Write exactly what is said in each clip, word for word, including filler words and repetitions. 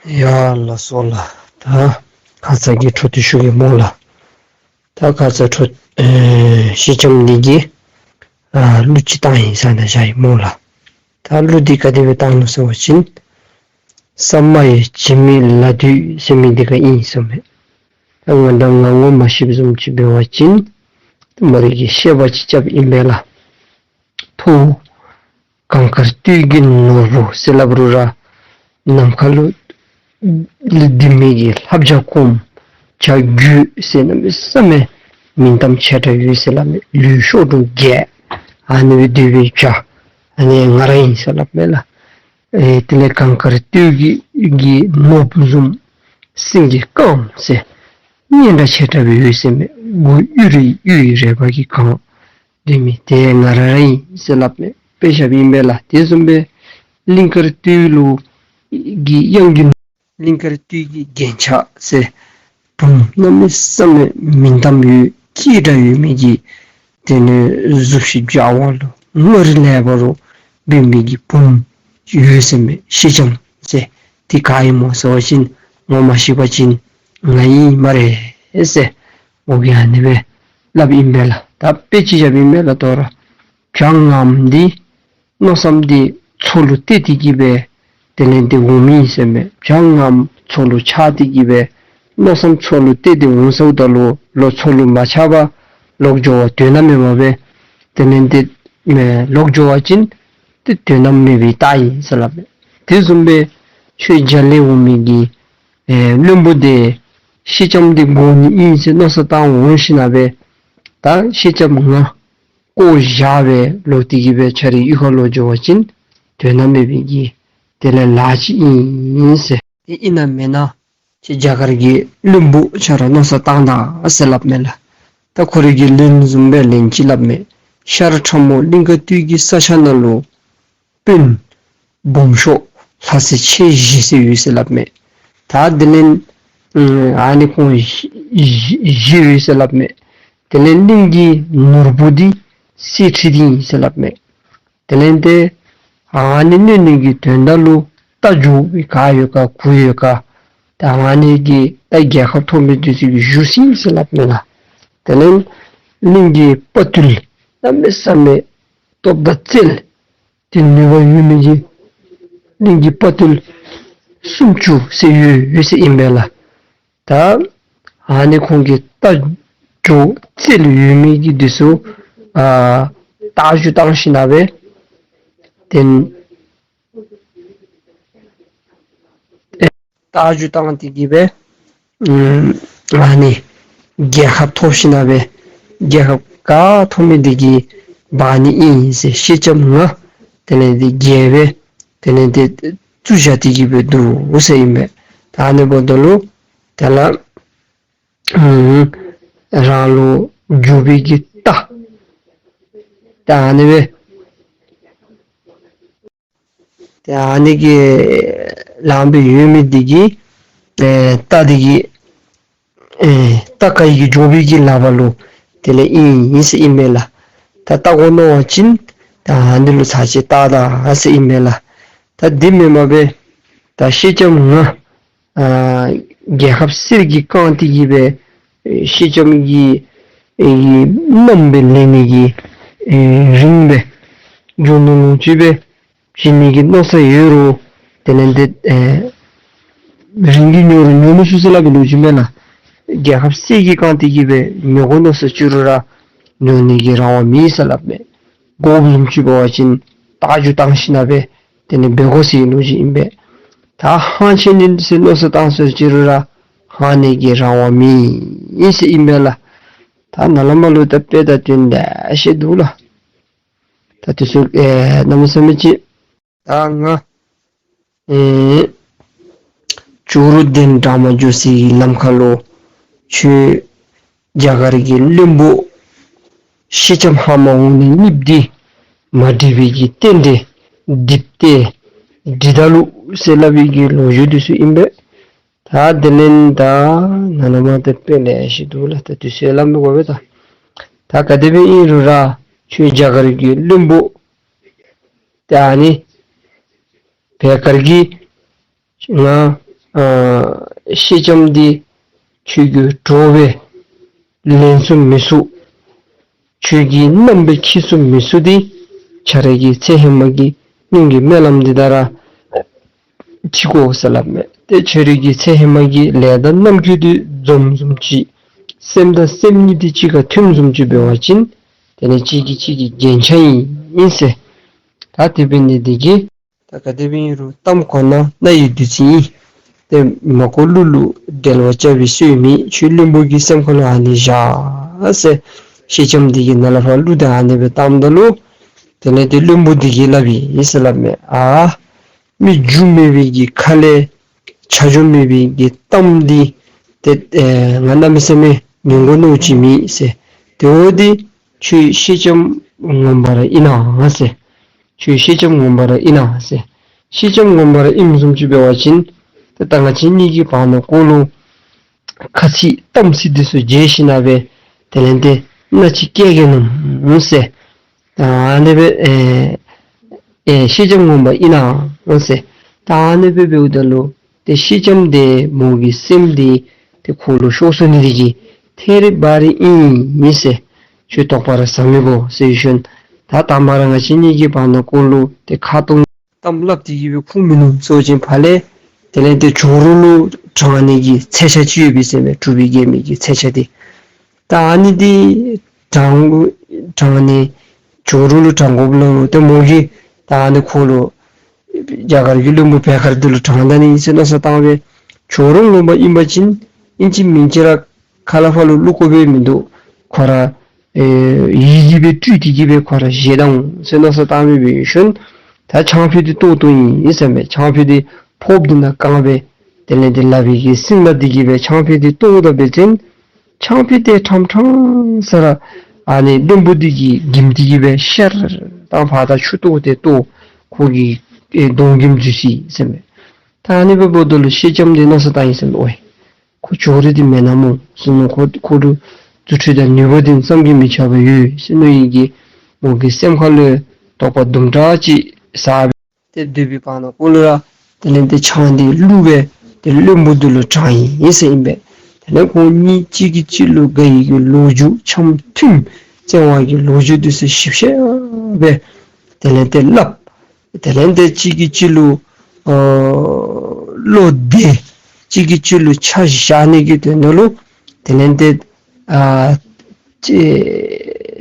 ཡ་ལགས་སོ་ལགས། ད་ཁ་ཙ་གི་འཕྲོ་མཐུད་ཞུ་གེ་སྨོ་ལགས། ད་ཁ་ཙ་འཕྲོ་ཨེ་སེང་ལྕམ་འདི་གིས་ཨ་གླུ་ཅིག་བཏང་ཡི་ཟེར་ན་བཞག་ཡི་སྨོ་ལགས། ད་གླུ་འདི་ག་དེ་སྦེ་བཏང་ནུག་ཟེར་བ་ཅིན་ས་མ་ཡ་བྱེ་མའི་ལ་དུས་ཟེར་མི་འདི་ཁར་ཨིན་ཟེར་མས། ད་ང་དང་ང་ངོ་མ་ཤེས་པ་བཟུམ་ཅིག་འབད་བ་ཅིན་མོ་རའི་གི་བཤད་པ་ཅིག་རྐྱབ་ཨིན་པས་ལགས། མཐོ་གངས་དཀར་སྟོད་ཀྱི་ནོར་བུ་ཟེར་སླབ་རུང་ར་ནམ་མཁའ་ལུ་ལྡིང་མི་གི་ལྷ་བྱ་སྐོམ་བྱ་རྒོད་ཟེར་གནམ་མེད་ས་མེད་མིང་གཏམ་ཆེ་དྲགས་ཡོད་ཟེར་སླབ་མས། ལུས་གཤོག་སྒྲོ་རྒྱས། ཨ་ནི་སྦེ་སྡོད་པའི་བྱ་ཨ་ནི་ང་ར་ཨིན་ཟེར་སླབ་མས་ལགས། ཨེ་དེ་ལས་གངས་དཀར་སྟོད་ཀྱི་གི་ནོར་བུ་བཟུམ་སེང་གེ་དཀརམོ་ཟེར་སྙན་གྲགས་ཆེ་དྲགས་སྦེ་ཡོད་ཟེར་མས། མགོ་གཡུ་རལ་གཡུ་ཡི་རལ་པ་གིས་གང་། དེ་མི་དེ་ང་ར་ར་ཨིན་ཟེར་སླབ་མས། དཔེ་བཞགཔ་ཨིན་པས་ལགས། དེ་བཟུམ་སྦེ་གླིང་དཀར་སྟོད་ལུ་གི་གཡང་རྒྱུ་གླིང་དཀར་སྟོད་ཀྱི་རྒྱན་ཆ་ཟེར་བུམོ་གནམ་མེད་ས་མེད་མིང་གཏམ་ཡོད་སྐད་གྲགས་ཡོད་མི་གི་དེ་ནི་གཟུགས་གཞི་འཇའ་བ་ལུ་མངའ་རིས་ལེགས་པ་རུ་འབད་མི་གི་བུམོ་ཡོད་ཟེར་མས། སེང་ལྕམ་ཟེར་དེ་ག་ཨིན་སྨོ་ཟེར་བ་ཅིན་ངོ་མ་ཤེས་པ་ཅིན་ང་ཨིན་སྨ་རེ་ཟེར་མོ་གིས་ཨ་ནི་སྦེ་སླབ་ཨིན་པས་ལགས། ད་དཔེ་ཅིག་བཞགཔ་ཨིན་པས་ལགས། དོ་རུང་བྱ་ངངམ་འདི་མནོ་བསམ་འདི་མཚོ་ལུ་གཏད་དེ་གི་སྦེ་དེ་ལས་འདི་འོང་མི་ཨིན་ཟེར་མས། བྱ་ངངམ་མཚོ་ལུ་ཆགས་ཏེ་གི་སྦེ་མནོ་བསམ་མཚོ་ལུ་གཏད་དེ་འོང་ཟེརཝ་ད་ལུ་ལོག་མཚོ་ལུ་མ་ཆགས་པར་ལོག་འགྱོ་བ་དོན་དག་མེད་པ་སྦེ་དེ་ལས་འདི་མེན་ལོག་འགྱོ་བ་ཅིན་དེ་དོན་དག་མེད་པའི་རྟགས་ཨིན་ཟེར་སླབ་མས། དེ་བཟུམ་སྦེ་ཁྱོད་རྒྱ་ལས་འོང་མི་གི་ཨེ་བློན་པོ་དེ་སེང་ལྕམ་འདི་དགོ་ནི་ཨིན་ཟེར་མནོ་བསམ་བཏང་འོང་ཞིན་ན་སྦེ་ད་སེང་ལྕམ་ང་བཀོ་བཞག་སྦེ་ལོག་སྟེ་གི་སྦེ་ཁྱོད་རའི་གཡུས་ཁར་ལོག་འགྱོ་བ་ཅིན་དོན་དག་མེད་པའི་གི་དེ་ལས་ལཱ་ཅིག་ཨིན་ཟེར། དེ་ཨིན་ན་མེན་ན་ཁྱོད་རྒྱ་གར་གྱི་བློན་པོ་ཁྱོད་ར་མནོ་བསམ་བཏང་ད་ཟེར་སླབ་མས་ལགས། ད་ཁོ་རའི་གི་ལན་བཟུམ་སྦེ་ལན་ཅིག་སླབ་མས། ཤར་ཁྲ་མོ་གླིང་དཀར་སྟོད་ཀྱི་ས་ཆ་ནང་ལུ་དཔོན་སྦོམ་ཤོས་ལྷ་སྲས་མཆེད་བཞི་ཟེར་ཡོད་ཟེར་སླབ་མས། ད་དེ་ལས་ཨ་ནི་ཁོང་བཞི་བཞི་ཡོད་ཟེར་སླབ་མས། དེ་ལས་གླིང་གི་ནོར་བུ་འདི་གསེར་ཁྲི་འདི་ཨིན་ཟེར་སླབ་མས། དེ་ལས་ཏེ་ཨ་ནི་གནོད་ནི་གི་དོན་དག་ལུ་རྟ་རྒྱུག་པའི་ག་ཡོད་ག་གུར་ཡོད་ག་ད་ཨ་ནི་གི་ད་རྒྱལ་ཁ་ཐོབ་མི་འདི་ཚུ་གིས་བཞུགས་ཅི་ཟེར་སླབ་མས་ལགས། དེ་ལས་གླིང་གི་དཔའ་བརྟུལ་གནམ་མེད་ས་མེད་སྟོབས་དང་རྩལ་ཏེ་ནུས་པ་ཡོད་མི་གི་གླིང་གི་དཔའ་བརྟུལ་སུམ་ཅུ་ཟེར་ཡོད་ཡོད་ཟེར་ཨིན་པས་ལགས། ད་ཨ་ནི་ཁོང་གིས་རྟ་རྒྱུག་རྩལ་ཡོད་མི་གི་འདི་ཚུ་ཨ་རྟ་རྒྱུག་བཏང་ཞིན་ན་སྦེ་ཏེ་རྟ་རྒྱུག་བཏང་སྟེ་གི་སྦེ་ཨ་ནི་རྒྱལ་ཁ་ཐོབ་ཞིན་ན་སྦེ་རྒྱལ་ཁ་ག་ཐོབ་མི་འདི་གིས་འབག་ནི་ཨིན་ཟེར། སེང་ལྕམ་ང་དེ་ལས་འདི་རྒྱལ་སྦེ་དེ་ལས་འདི་བཙུགས་བཞག་སྟེ་གི་སྦེ་འདུག་ཟེར་ཨིན་པས། ད་ཨ་ནི་འབདཝ་ད་ལུ་དེ་ལས་རང་ལུ་རྒྱུག་པའི་གི་རྟ་ད་ཨ་ནི་སྦེ་ཏེ་ཨ་ནི་གི་ལངམ་སྦེ་ཡོད་མི་འདི་གིས་ཨེ་རྟ་འདི་གིས་ཨེ་རྟ་ག་ཡི་གི་རྒྱུག་པའི་གི་ལག་པར་ལུ་དེ་ལས་ཨིན་ཨིན་ཟེར་ཨིན་མས་ལགས། ད་རྟ་གོ་མནོ་བ་ཅིན་ད་ཨ་ནི་ལུ་ཚར་ཅིག་བལྟ་ད་ཟེར་ཨིན་མས་ལགས། ད་འདི་མེན་པར་སྦེ་ད་སེང་ལྕམ་ང་ཨ་རྒྱལ་ཁབ་གསེར་གྱིས་བཀང་སྟེ་གི་སྦེ་སེང་ལྕམ་གྱི་ཨེ་མནའམ་སྦེ་ལེན་ནི་གི་ཨེ་རིང་སྦེ་རྒྱུ་ནོར་ལོངས་སྤྱོད་སྦེ་བྱིན་ནི་གི་མནོ་བསམ་ཡོད་རུང་དེ་ལས་འདི་ཨེ་རིང་གི་ཉོ་རུང་ཉོ་མི་ཚུགས་ཟེར་སླབ་པའི་ལོ་རྒྱུས་མས་ལགས། རྒྱལ་ཁབ་གསེར་གྱིས་བཀང་སྟེ་གི་སྦེ་ཉོ་དགོ་མནོ་བསམ་ཅིག་རུང་ར་ཉོ་ནི་གི་རང་དབང་མེད་ཟེར་སླབ་མས། དགོཔ་བཟུམ་ཅིག་འབད་བ་ཅིན་རྟ་རྒྱུག་བཏང་ཞིན་ན་སྦེ་དེ་ལས་འབད་དགོ་ཟེར་ལོ་རྒྱུས་ཨིན་པས། ད་ཧང་ཆེ་ནི་ཟེར་མནོ་བསམ་བཏང་སོང་ཅི་རུང་ར་ཧང་ནི་གི་རང་དབང་མེད་ཟེར་ཨིན་པས་ལགས། ད་ནཱ་ལས་མར་ལུ་ད་དཔེ་དང་དོན་ལེ་ཤ་འདུག་ལགས། ད་དེ་ཚུ་ཨེ་གནམ་མེད་ས་མེད་ཅིག་ད་ང་ཨེ་ཇོ་རུ་གདན་འདྲ་མ་འགྱོ་སའི་ལམ་ཁ་ལུ་ཁྱོད་རྒྱ་གར་གྱི་བློན་པོ་སེང་ལྕམ་ཧ་མ་འོང་ནི་གཉིས་འདི་མ་འགྲིག་པའི་གི་རྟེན་འབྲེལ་འགྲིག་སྟེ་འགྲིག་ད་ལུ་ཟེར་སླབ་པའི་གི་ལོ་རྒྱུས་འདི་ཚུ་ཨིན་པས། ད་དེ་ལས་ད་ནཱ་ལས་མར་ད་དཔེ་ལེ་ཤ་འདུག་ལགས། ད་དུས་ཚོད་སླབ་མི་དགོ་པས། ད་ད་ག་དེ་སྦེ་ཨིན་རུང་ར་ཁྱོད་རྒྱ་གར་གྱི་བློན་པོ་ཏེ་ཨ་ནི་བེ་དཀར་གྱིས་ང་ ཨ་ཤེལ་ལྕམ་འདི་ཁྱོད་ཀྱི་གྲོགས་སྦེ་ལེན་ཚུགས་མི་ཚུགས། ཁྱོད་ཀྱི་མནའམ་སྦེ་འཁྱིད་ཚུགས་མི་ཚུགས་འདི་ཁྱོད་རའི་གི་ཚེ་ཧེ་མ་གི་སྔོན་གྱི་སྨོན་ལམ་འདི་དང་ར་འཁྲིལ་དགོ་ཟེར་སླབ་མས། ཏེ་ཁྱོད་རའི་གི་ཚེ་ཧེ་མ་གི་ལས་དང་རྣམ་འགྱུར་འདི་འཛོམས་འཛོམསཔ་ཅིག་སེམས་དང་སེམས་ཉིད་འདི་གཅིག་ཁར་མཐུནམ་བཟུམ་ཅིག་འབད་བ་ཅིན་དེ་ལས་གཅིག་གིས་གཅིག་གི་རྒྱན་ཆ་ཨིན་ཟེར། ད་དེ་འབད་ནི་འདི་གིས་ད་ག་དེ་སྦེ་ཨིན་རུང་གཏམ་གོ་ན་རྣ་ཡི་བདུད་རྩི་ཨིན། ཏེ་མ་གོ་གླུ་ལུ་འགྲེལ་བ་རྐྱབ་པའི་སྲོལ་མེད། ཁྱོད་བློན་པོ་གི་སེམས་ཁ་ལུ་ཨ་ནི་བཞག་ཟེར། ཤེལ་ལྕམ་འདི་གིས་ནཱ་ལས་ཕར་གླུ་དེ་ཨ་ནི་སྦེ་བཏངམ་ད་ལུ་དེ་ལས་ཏེ་བློན་པོ་འདི་གིས་སླབ་ཨིན་ཟེར་སླབ་མས། ཨ་མི་རྒྱུས་མེད་པའི་གི་ཁ་ལས་ཆ་འཇོག་མེད་པའི་གི་གཏམ་འདི་ཏེ་ཨེ་ང་གནམ་མེད་ས་མེད་ཉན་དགོ་མནོཝ་ཅིག་མེད་ཟེར། དེ་འོ་འདི་ཁྱོད་ཤེལ་ལྕམ་ངོ་མ་ར་ཨིན་ན་ཟེར། ཁྱོད་ཤེལ་ལྕམ་ངོ་མ་ར་ཨིན་ན་ཟེར། ཤེལ་ལྕམ་ངོ་མ་ར་ཨིནམ་བཟུམ་ཅིག་འབད་བ་ཅིན་ད་ད་ང་བཅས་གཉིས་ཀྱི་བར་ན་ཁོ་ལུ་ཁ་ཚིག་གཏམ་ཚིག་འདི་ཚུ་བརྗེ་ཞིནམ་ལས་དེ་ལས་ཏེ་མནའ་ཅིག་བསྐྱལ་གེ་མནོཝ་ཟེར། ད་ཨ་ནི་སྦེ་ཨེ་ཨེ་ཤེལ་ལྕམ་ངོ་མ་ཨིན་ན་ཟེར། ད་ཨ་ནི་སྦེ་འབདཝ་ད་ལུ་ཏེ་ཤེལ་ལྕམ་འདི་མོ་གི་སེམས་འདི་ཏེ་ཁོ་ལུ་ཤོར་སོ་ནི་འདི་གིས་ཐད་རི་བ་རི་ཨིན་ཟེར། ཁྱོད་དོགས་པ་ར་ཟ་མི་དགོ་ཟེར་ཞུ་ནི། ད་དང་པ་ར་ང་བཅས་གཉིས་ཀྱི་བར་ན་ཁོ་ལུ་ཏེ་ཁ་སྟོང་གཏམ་སླབ་སྟེ་གི་སྦེ་ཁུངས་མིན་ནུག་ཟེར་བ་ཅིན་ཕར་ལས་དེ་ལས་ཏེ་ཇོ་རུ་ལུ་དྲང་ནི་གི་ཚེ་ཆ་ཅིག་ཡོད་པས་ཟེར་མས། གྲུབ་པའི་རྒྱལ་མོ་གི་ཚེ་ཆ་འདི། ད་ཨ་ནི་འདི་དྲང་དྲང་ནི་ཇོ་རུ་ལུ་དྲང་དགོཔ་ལུ་ཏེ་མོ་གིས་ད་ཨ་ནི་ཁོ་ལུ་རྒྱ་གར་གྱི་བློན་པོ་བེ་དཀར་འདི་ལུ་དྲང་ད་ནི་ཨིན་ཟེར་མནོ་བསམ་བཏང་སྦེ་ཇོ་རུ་ངོ་མ་ཨིན་པ་ཅིན་ཨིན་ཅི་མིན་ཅི་ར་ཁ་ལས་ཕར་ལུ་གླུ་བཀོ་སྦེ་མིན་འདུག། ཁོ་ར་ཨེ་ཡི་གེ་སྦེ་སྤྲུལ་ཏེ་གི་སྦེ་ཁོ་ར་བཞེས་ད་འོང་ཟེར་མནོ་བསམ་བཏང་སྦེ་འབད་ཞིནམ་ད་ཆང་ཕུད་འདི་ཏོག་ཏོ་ཨིན་ཟེར་མས། ཆང་ཕུད་འདི་ཕོརཔ་འདི་ནང་བཀང་སྦེ་དེ་ལས་ཏེ་ལགཔ་གི་སེང་ལག་འདི་གིས་སྦེ་ཆང་ཕུད་འདི་གཏོརཝ་ད་འབད་བ་ཅིན་ཆང་ཕུད་འདི་ཁྲམ་ཁྲམ་ས་ར་ཨ་ནི་བློན་པོ་འདི་གིས་འགྱིམ་སྟེ་གི་སྦེ་ཤར་དང་ཕར་དང་ཆུ་གཏོར་ཏེ་གཏོར། ཁོ་གི་ཨེ་གདོང་འགྱིམ་འཛུལ་སོ་ཡི་ཟེར་མས། ད་ཨ་ནི་སྦེ་འབདཝ་ད་ལུ་ཤེལ་ལྕམ་འདི་མནོ་བསམ་བཏང་ཡི་ཟེར་མས། ཨོའི་ཁོ་ཇོ་རུ་འདི་མེན་ན་སྨོ་ཟེར་མནོ། ཁོ་ཁོ་ལུ་རྫུ་འཕྲུལ་དང་ནུས་པ་འདི་བསམ་གྱིས་མི་ཁྱབ་པ་ཡོད་ཟེར་མནོ་ཡི་གི་མོ་གི་སེམས་ཁ་ལུ་དོགས་པ་དུམ་གྲ་ཅིག་ཟ་སྦེ་ཏེ་སྡོད་པའི་བར་ན་ཁོ་ལུ་ར་དེ་ལས་ཏེ་ཆང་འདི་བླུགས་སྦེ་ཏེ་བློན་པོ་འདི་ལུ་དྲང་ཡི་ཟེར་ཨིན་པས། དེ་ལས་ཁོང་གཉིས་གཅིག་གིས་གཅིག་ལུ་དགའ་བའི་གི་ལོ་རྒྱུས་འཆམ་མཐུན་བརྩེ་བ་གི་ལོ་རྒྱུས་འདི་ཚུ་ཞིབ་ཞིབ་སྦེ་དེ་ལས་ཏེ་སླབ། དེ་ལས་ཏེ་གཅིག་གིས་གཅིག་ལུ་ཨ་བློ་གཏད། གཅིག་གིས་གཅིག་ལུ་ཆ་བཞག་ནི་གི་དོན་དག་ལུ་དེ་ལས་ཏེ་ཨ་ཅེ་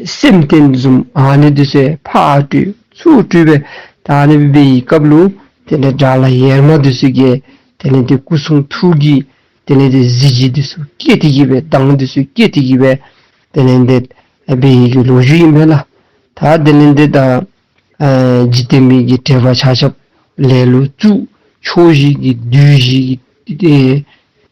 སེམས་རྟེན་བཟུམ་ཨ་ནི་འདི་ཚུ་ཕར་སྤྲོད་ཚུར་སྤྲོད་སྦེ་ད་ཨ་ནི་སྦེ་འབད་བའི་སྐབས་ལུ་དེ་ལས་དགྲ་ལྷ་ཡེར་མ་འདི་ཚུ་གིས་དེ་ལས་ཏེ་སྐུ་གསུང་ཐུགས་ཀྱི་དེ་ལས་ཏེ་གཟི་བརྗིད་འདི་ཚུ་བསྐྱེད་དེ་གི་སྦེ་མདངས་འདི་ཚུ་བསྐྱེད་དེ་གི་སྦེ་དེ་ལས་ཏེ་འབད་བའི་གི་ལོ་རྒྱུས་ཨིན་པས་ལགས། ད་དེ་ལས་ཏེ་ད་ཨ་འཇིག་རྟེན་མི་གི་འབྲེལ་བ་ཆ་ཁྱབ་ལས་ལུ་བཙུགས། ཕྱོགས་བཞི་གི་བདུད་བཞི་གི་ཨེ་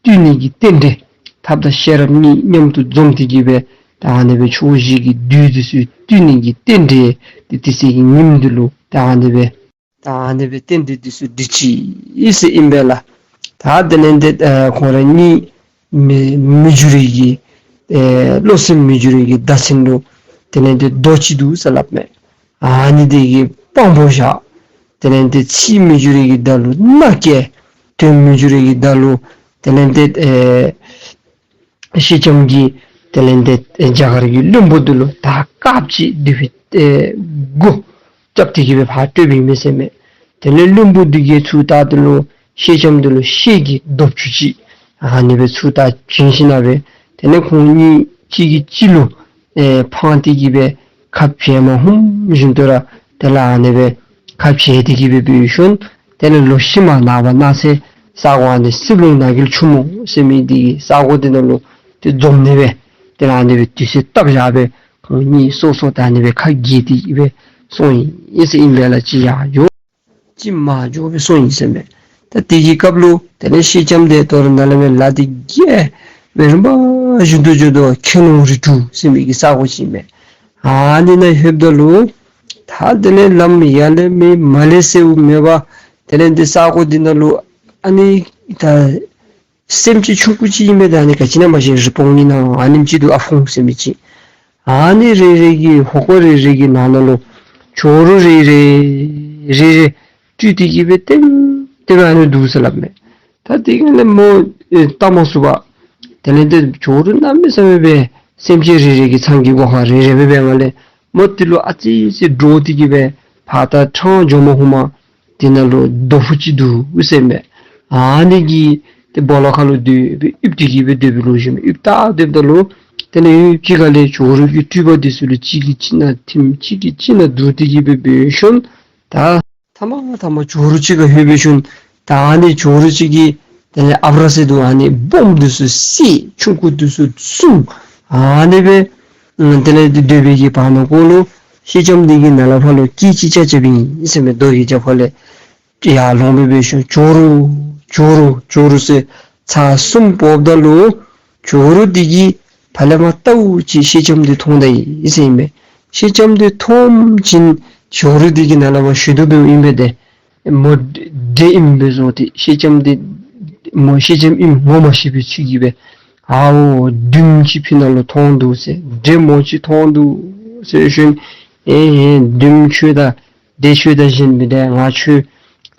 བཏུལ་ནི་གི་རྟེན་འབྲེལ་ཐབས་དང་ཤེས་རབ་གཉིས་མཉམ་དུ་འཛོམས་ཏེ་གི་སྦེ་ད་ཨ་ནི་སྦེ་ཕྱོགས་བཞི་གི་བདུད་འདི་ཚུ་བཏུལ་ནི་གི་རྟེན་འབྲེལ་ཏེ་དེ་ཚེ་གི་ཉིནམ་འདི་ལུ་ད་ཨ་ནི་སྦེ་ད་ཨ་ནི་སྦེ་རྟེན་འབྲེལ་འདི་ཚུ་འགྲིག་ཅི་ཟེར་ཨིན་པས་ལགས། ད་དེ་ལས་ཏེ་ཨ་ཁོང་ར་གཉིས་མི་མི་འགྱུར་བའི་གི་ཨེ་བློ་སེམས་མི་འགྱུར་བའི་གི་བརྡ་མཚོན་ལུ་དེ་ལས་ཏེ་རྡོ་ཅིག་འདུག་ཟེར་སླབ་མས། ཨ་ནི་འདི་གིས་དཔང་པོ་བཞག། དེ་ལས་ཏེ་ཚིག་མི་འགྱུར་བའི་གི་བརྡ་ལུ་མནའ་བསྐྱལ། དོན་མི་འགྱུར་བའི་གི་བརྡ་ལུ་དེ་ལས་ཏེ་ཨེ་ཤེལ་ལྕམ་གྱིས་དེ་ལས་ཏེ་ཨེ་རྒྱ་གར་གྱི་བློན་པོ་འདི་ལུ་ད་དཀརཔོ་ཅིག་འདི་སྦེ་ཨེ་མགུ་རྐྱབ་སྟེ་གི་སྦེ་ཕར་སྤྲོད་པའི་མས་ཟེར་མས། དེ་ལས་བློན་པོ་འདི་གིས་ཚུར་ད་འདི་ལུ་ཤེལ་ལྕམ་འདི་ལུ་ཤེལ་གྱི་རྡོ་ཅུང་ཅིག་ཨ་ནི་སྦེ་ཚུར་ད་བྱིན་ཞིནམ་ལས་དེ་ལས་ཁོང་གཉིས་གཅིག་གིས་གཅིག་ལུ་ཨེ་འཕང་སྟེ་གི་སྦེ་ཁ་འབྱལ་མ་ཧུམ་བཞིན་དུ་ར་དེ་ལས་ཨ་ནི་སྦེ་ཁ་འབྱལ་ཏེ་གི་སྦེ་འབད་ཞིནམ་དེ་ལས་ལོག་ཤུལ་མ་ནངས་པ་གནངས་ཚེ་ས་གོ་ཨ་ནི་སྲིབ་ལུང་ནང་གི་ཆུ་མོ་ཟེར་མི་འདི་གི་ས་གོ་འདི་ནང་ལུ་ཏེ་འཛོམས་ནི་སྦེ་དེ་ལས་ཨ་ནི་སྦེ་དུས་ཚོད་བཏབ་བཞག་སྦེ་ཁོང་གཉིས་སོ་སོ་ད་ཨ་ནི་སྦེ་ཁ་འབྱལ་ཏེ་གི་སྦེ་སོང་ཡི་ཟེར་ཨིན་པས་ལགས། ཅིག་ཡར་འགྱོ་ཅིག་མར་འགྱོ་སྦེ་སོང་ཡི་ཟེར་མས། ད་དེ་གི་སྐབས་ལུ་དེ་ལས་ཤེལ་ལྕམ་འདི་ད་རུང་ནཱ་ལས་མར་ལ་འདི་རྒྱས་སྦེ་རིམ་པ་བཞིན་དུ་འགྱོ་དོ། ཁྱེད་ལུང་རི་གྲུ་ཟེར་མི་གི་ས་གོ་ཅིག་མས། ཨ་ནི་ནང་ལྷོདཔ་ད་ལུ་ད་དེ་ལས་ལམ་ཡར་ལས་མེད་མར་ལས་སེལཝ་མེད་པར་དེ་ལས་འདི་ས་གོ་འདི་ནང་ལུ་ཨ་ནི་ད་སེམས་ཅན་ཆུང་ཀུ་ཅིག་ཨིན་པས། ད་ཨ་ནི་ག་ཅི་ཨིན་ན་མ་ཤེས། རི་བོང་ཨིན་ན་ཨ་ནེམ་ཅིག་འདུག། ཨ་ཕོང་ཟེར་མི་ཅིག། ཨ་ནི་རེ་རེ་གི་ཧོ་ཀ་རེ་རེ་གི་ནང་ན་ལུ་ཇོ་རུ་རེ་རེ་རེ་རེ་སྤྲུལ་ཏེ་གི་སྦེ་ལྟེམ་ལྟེམ་ཨ་ནི་འདུག་ཟེར་སླབ་མས། ད་ ད་དེ་གི་ལས་མོ་ཨེ་བལྟ་མ་ཚུགས་པར་དེ་ལས་དེ་ཇོ་རུ་གནམ་མེད་ས་མེད་སྦེ་སེམས་ཅན་རེ་རེ་གི་ཚང་གི་སྒོ་ཁར་རེ་རེ་སྦེ་འབད་ནི་ལས་མོ་དེ་ལུ་ཨ་ཙི་ཙི་འདྲོག་སྟེ་གི་སྦེ་ཕར་ད་ཕྲང་འགྱོ་མ་ཧུ་མ་དེ་ནང་ལུ་རྡོ་ཕུག་ཅིག་འདུག་ཟེར་མས། ཨ་ནི་གི་དེ་སྦོ་ལོགས་ཁ་ལུ་སྡོད་སྦེ་ཨིབ་སྟེ་གི་སྦེ་སྡོད་པའི་ལོ་རྒྱུས་མས། ཨིབ་ད་སྡོདཔ་ད་ལུ་དེ་ལས་ཡུན་ཅིག་ཁ་ལས་ཇོ་རུ་གི་སྤྲུལ་པ་དེ་ཚུ་ལུ་གཅིག་གིས་གཅིག་ནང་ཐིམ་གཅིག་གིས་གཅིག་ནང་འདུག་སྟེ་གི་སྦེ་འབད་ཞིནམ་ད་མཐའ་མ་མཐའ་མ་ཇོ་རུ་ཅིག་ཁར་ལྷོད་སྦེ་ཞིནམ་ད་ཨ་ནི་ཇོ་རུ་ཅིག་གིས་དེ་ལས་ཨབ་ར་ཟེར་འདུག། ཨ་ནི་སྦོམ་དེ་ཚུ་བསད། ཆུང་ཀུ་དེ་ཚུ་བསྲུང་། ཨ་ནི་སྦེ་ཨམ་དེ་ལས་དེ་སྡོད་པའི་གི་བར་ན་ཀོ་ལུ་ཤེལ་ལྕམ་དེ་གི་ནང་ལས་ཕར་ལུ་སྐད་ཅིག་རྐྱབ་རྐྱབ་ཨིན་ཟེར་མས། རྡོ་གི་རྒྱབ་ཁ་ལས་ཡར་ལོང་སྦེ་འབད་ཞིནམ་ཇོ་རུ་ཇོ་རུ་ཇོ་རུ་ཟེར་ཚར་གསུམ་འབོཝ་ད་ལུ་ཇོ་རུ་དེ་གིས་ཕར་ལས་མར་ལྟཝ་ཅིག་ཤེལ་ལྕམ་དེ་མཐོང་ད་ཡི་ཟེར་ཨིན་པས། ཤེལ་ལྕམ་དེ་མཐོངམ་ཅིག་ཇོ་རུ་དེ་གི་ནང་ལས་མར་ཞུ་དོ་འབདཝ་ཨིན་པས། ཏེ་མོ་འདྲེ་ཨིནམ་སྦེ་བཟོ་སྟེ་ཤེལ་ལྕམ་དེ་མོ་ཤེལ་ལྕམ་ཨིནམ་ངོ་མ་ཤེས་པའི་ཚུལ་གྱིས་སྦེ་ཨའོ་བདུདམོ་ཅིག་ཕི་ནང་ལུ་མཐོང་འདུག་ཟེར། འདྲེ་མོ་ཅིག་མཐོང་འདུག་ཟེར་ཞིནམ་ཨེ་ཨེ་བདུདམོ་ཁྱོད་དང་འདྲེ་ཁྱོད་དང་གཞན་མི་འདྲ། ང་ཁྱོད་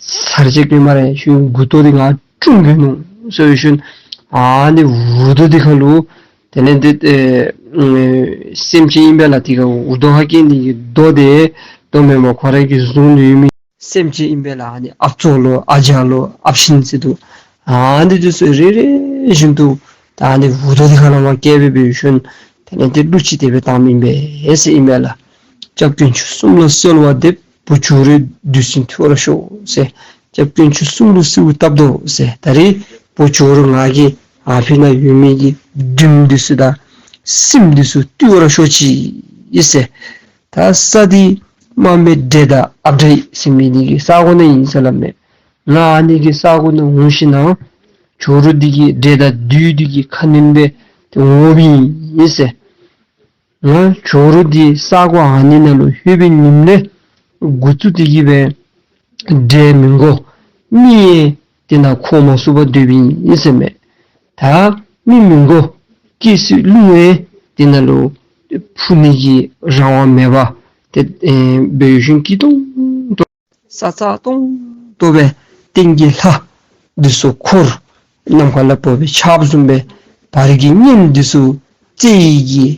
ཚར་བཅད་གེ་སྨ་རེ། ཁྱོད་མགུ་ཏོ་འདི་ང་བཀྲུམ་གེ་མནོ་ཟེར་ཞིནམ་ཨ་ནི་འུར་རྡོ་འདི་ཁ་ལུ་དེ་ལས་དེ་ཨེ་ཨེ་སེམས་ཅན་ཨིན་པས་ལགས། དེ་ཁར་འུར་རྡོ་ཧ་གེ་ནི་གི་རྡོ་དེ་རྡོ་མེན་པར་ཁོ་རའི་གི་གཟུངས་ལུ་ཡོད་མི་སེམས་ཅན་ཨིན་པས་ལགས། ཨ་ནི་ཨཔ་ཚོ་ལོ་ཨ་ཇ་ལོ་ཨཔ་ཤིན་ཟེར་འདུག། ཨ་ནི་དེ་ཚུ་རེ་རེ་བཞིན་དུ་ད་ཨ་ནི་འུར་རྡོ་འདི་ཁ་ལས་མར་བཀལ་སྦེ་འབད་ཞིནམ་དེ་ལས་དེ་གླུ་ཅིག་དེ་སྦེ་བཏངམ་ཨིན་པས་ཟེར་ཨིན་པས་ལགས། སྐྱབས་དཀོན་མཆོག་གསུམ་ལ་གསོལ་བ་འདེབས། བུ་ཇོ་རུའི་བདུད་སྲིན་ཐུལ་བར་ཤོག་ཟེར། སྐྱབས་དཀོན་མཆོག་གསུམ་ལུ་གསོལཝ་བཏབ་དོ་ཟེར། ད་རིས་བུ་ཇོ་རུ་ང་གིས་ཨ་ཕི་ནང་ཡོད་མི་གི་བདུདམོ་འདི་ཚུ་དང་སྲིནམ་འདི་ཚུ་བཏུལ་བར་ཤོག་ཅིག་ཟེར། ད་ས་འདི་དམག་མི་འདྲེ་དང་ཨ་བྲ་ཡི་ཟེར་མི་འདི་གི་ས་གོ་ནང་ཨིན་ཟེར་སླབ་མས། ང་ཨ་ནི་གི་ས་གོ་ནང་འོང་ཞིནམ་ཇོ་རུ་འདི་གིས་འདྲེ་དང་བདུད་འདི་གི་ཁ་གནོན་སྦེ་ཏེ་འོང་འོངམ་ཨིན་ཟེར། ང་ཇོ་རུ་འདི་ས་གོ་ཨ་ནི་ནང་ལུ་ལྷོད་པའི་ཉིནམ་ལས་འགོ་བཙུགས་ཏེ་གི་སྦེ་འདྲེ་མི་དགོ་མི་ཡང་དེ་ནང་འཁོར་མ་ཚུགས་པར་སྡོདཔ་ཨིན་ཟེར་མས། ད་མི་མི་དགོ་སྐྱེ་སྲིད་རླུང་ཡང་དེ་ནང་ལུ་འཕུ་ནི་གི་རང་དབང་མེད་པར་ཏེ་ཨེ་འབད་ཞིནམ་སྐྱིད་ཏོང་ཏོ་ས་ཚ་ཏོང་ཏོ་སྦེ་སྟེང་གི་ལྷ་འདི་ཚུ་འཁོར། ནམ་མཁའ་ལས་བབས་པའི་ཆརཔ་བཟུམ་སྦེ་བར་གྱི་གཉན་འདི་ཚུ་རྩེ་ཡི་གི་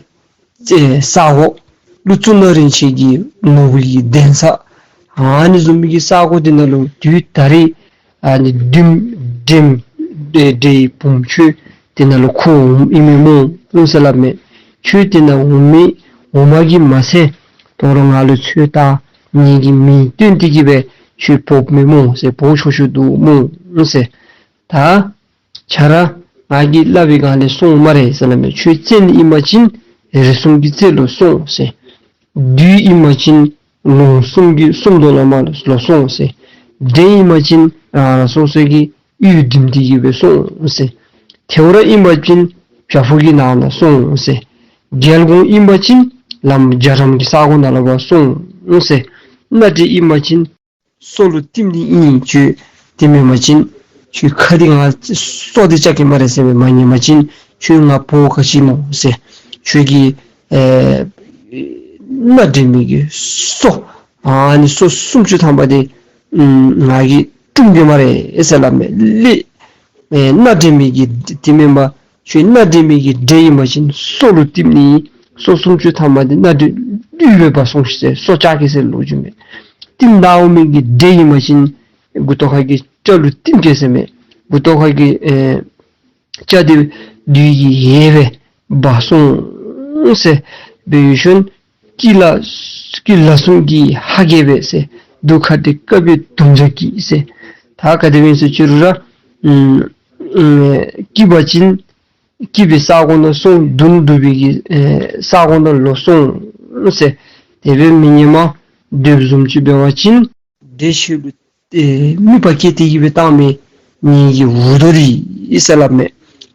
རྩེ་ས་འོག་ཀླུ་གཙུག་ན་རིན་ཆེན་གྱི་ནོར་བུ་གི་གདན་ས་ཨ་ནི་བཟུམ་གྱི་ས་གོ་འདི་ནང་ལུ་དུས་ད་རིས་ཨ་ནི་བདུདམོ་འདྲེ་འདྲེ་འདྲེ་ཡི་བུམོ་ཁྱོད་འདི་ནང་ལུ་འཁོར་འོངམ་ཨིན་མས་སྨོ་ཟེར་སླབ་མས། ཁྱོད་འདི་ནང་འོང་མི་འོང་མ་གིས་མ་ཚད་དོ་རུང་ང་ལུ་ཚོད་ལྟ་ངེ་གི་མིང་བཏོན་ཏེ་གི་སྦེ་ཁྱོད་འབོཝ་མས་སྨོ་ཟེར། འབོ་ཆོག་ཆོག་འདུག་སྨོ་ཟེར། ད་ཁྱོད་ར་ང་གིས་སླབ་པའི་སྒང་ལས་སོང་སྨ་རེ་ཟེར་སླབ་མས། ཁྱོད་བཙན་ཨིན་པ་ཅིན་རི་གསུམ་གྱི་རྩེ་ལུ་སོང་ཟེར། བདུད་ཨིན་པ་ཅིན་ལུང་གསུམ་གྱི་སུམ་མདོ་ལུ་མར་ལུ་སོང་ཟེར། འདྲེ་ཨིན་པ་ཅིན་རང་རང་སོ་སོའི་གི་གཡུས་འགྲིམ་སྟེ་གི་སྦེ་སོང་ཟེར། ཐེའུ་རང་ཨིན་པ་ཅིན་བྱག་ཕུག་གི་ནང་ན་སོང་ཟེར། རྒྱལ་འགོང་ཨིན་པ་ཅིན་ལམ་རྒྱ་གྲམ་གྱི་ས་གོ་ནང་ལུ་ཕར་སོང་ཟེར། གནག་དྲེད་ཨིན་པ་ཅིན་སོ་ལུ་བསྟིམ་ནི་ཨིན། ཁྱོད་དེ་མེན་པ་ཅིན་ཁྱོད་ཁ་འདི་ང་སོ་འདི་བཅག་གེ་སྨ་རེ་ཟེར་སྦེ་མ་ཉན་པ་ཅིན་ཁྱོད་ང་འབོ་ག་ཅི་སྨོ་ཟེར། ཁྱོད་ཀྱི་ཨེ་གནག་དྲེད་མི་གི་སོ་ཨ་ནི་སོ་སུམ་ཅུ་ཐམ་པ་འདི་ཨམ་ང་གིས་བཀྲུམ་གེ་སྨ་རེ་ཟེར་སླབ་མས། ལེགས། ཨེ་གནག་དྲེད་མི་གི་དེ་མེན་པ་ཁྱོད་གནག་དྲེད་མི་གི་འདྲེ་ཨིན་པ་ཅིན་སོ་ལུ་བསྟིམ་ནི་ཨིན། སོ་སུམ་ཅུ་ཐམ་པ་འདི་གནག་དྲེད་བསླུས་སྦེ་འབག་སོང་ཟེར་སོ་བཅག་གེ་ཟེར་ལོ་རྒྱུས་མས། བསྟིམ་ད་འོང་མི་གི་འདྲེ་ཨིན་པ་ཅིན་མགུ་ཏོ་ཁ་གི་སྐྲ་ལུ་བསྟིམ་གེ་ཟེར་མས། མགུ་ཏོ་ཁ་གི་ཨེ་སྐྲ་འདི་བདུད་ཀྱི་ཡལ་སྦེ་འབག་སོང་ཟེར་འབད་ཞིནམ་སྐྱིད་ལ་སྐྱིད་ལ་གསུམ་གྱི་ཧ་གེ་སྦེ་ཟེར། སྡུག་ཁ་དྲི་དཀར་པོའི་དུམ་བརྒྱ་སྐྱིད་ཟེར། ད་ག་དེ་སྦེ་ཨིན་ཟེར་ཅི་རུང་ར་ཨམ་ཨམ་སྐྱིད་པ་ཅིན་སྐྱིད་པའི་ས་གོ་ནང་སོང་། སྡུག་སྡུག་པའི་གི་ཨེ་ས་གོ་ནང་ལོག་སོང་ཟེར། དེ་སྦེ་མི་ཉན་པར་སྡོདཔ་བཟུམ་ཅིག་འབད་བ་ཅིན་འདྲེ་ཁྱོད་ལུ་ཨེ་དམིགས་པ་བསྐྱེད་དེ་གི་སྦེ་བཏང་མི་ངེ་གི་འུར་རྡོ་འདི་ཨིན་ཟེར་སླབ་མས།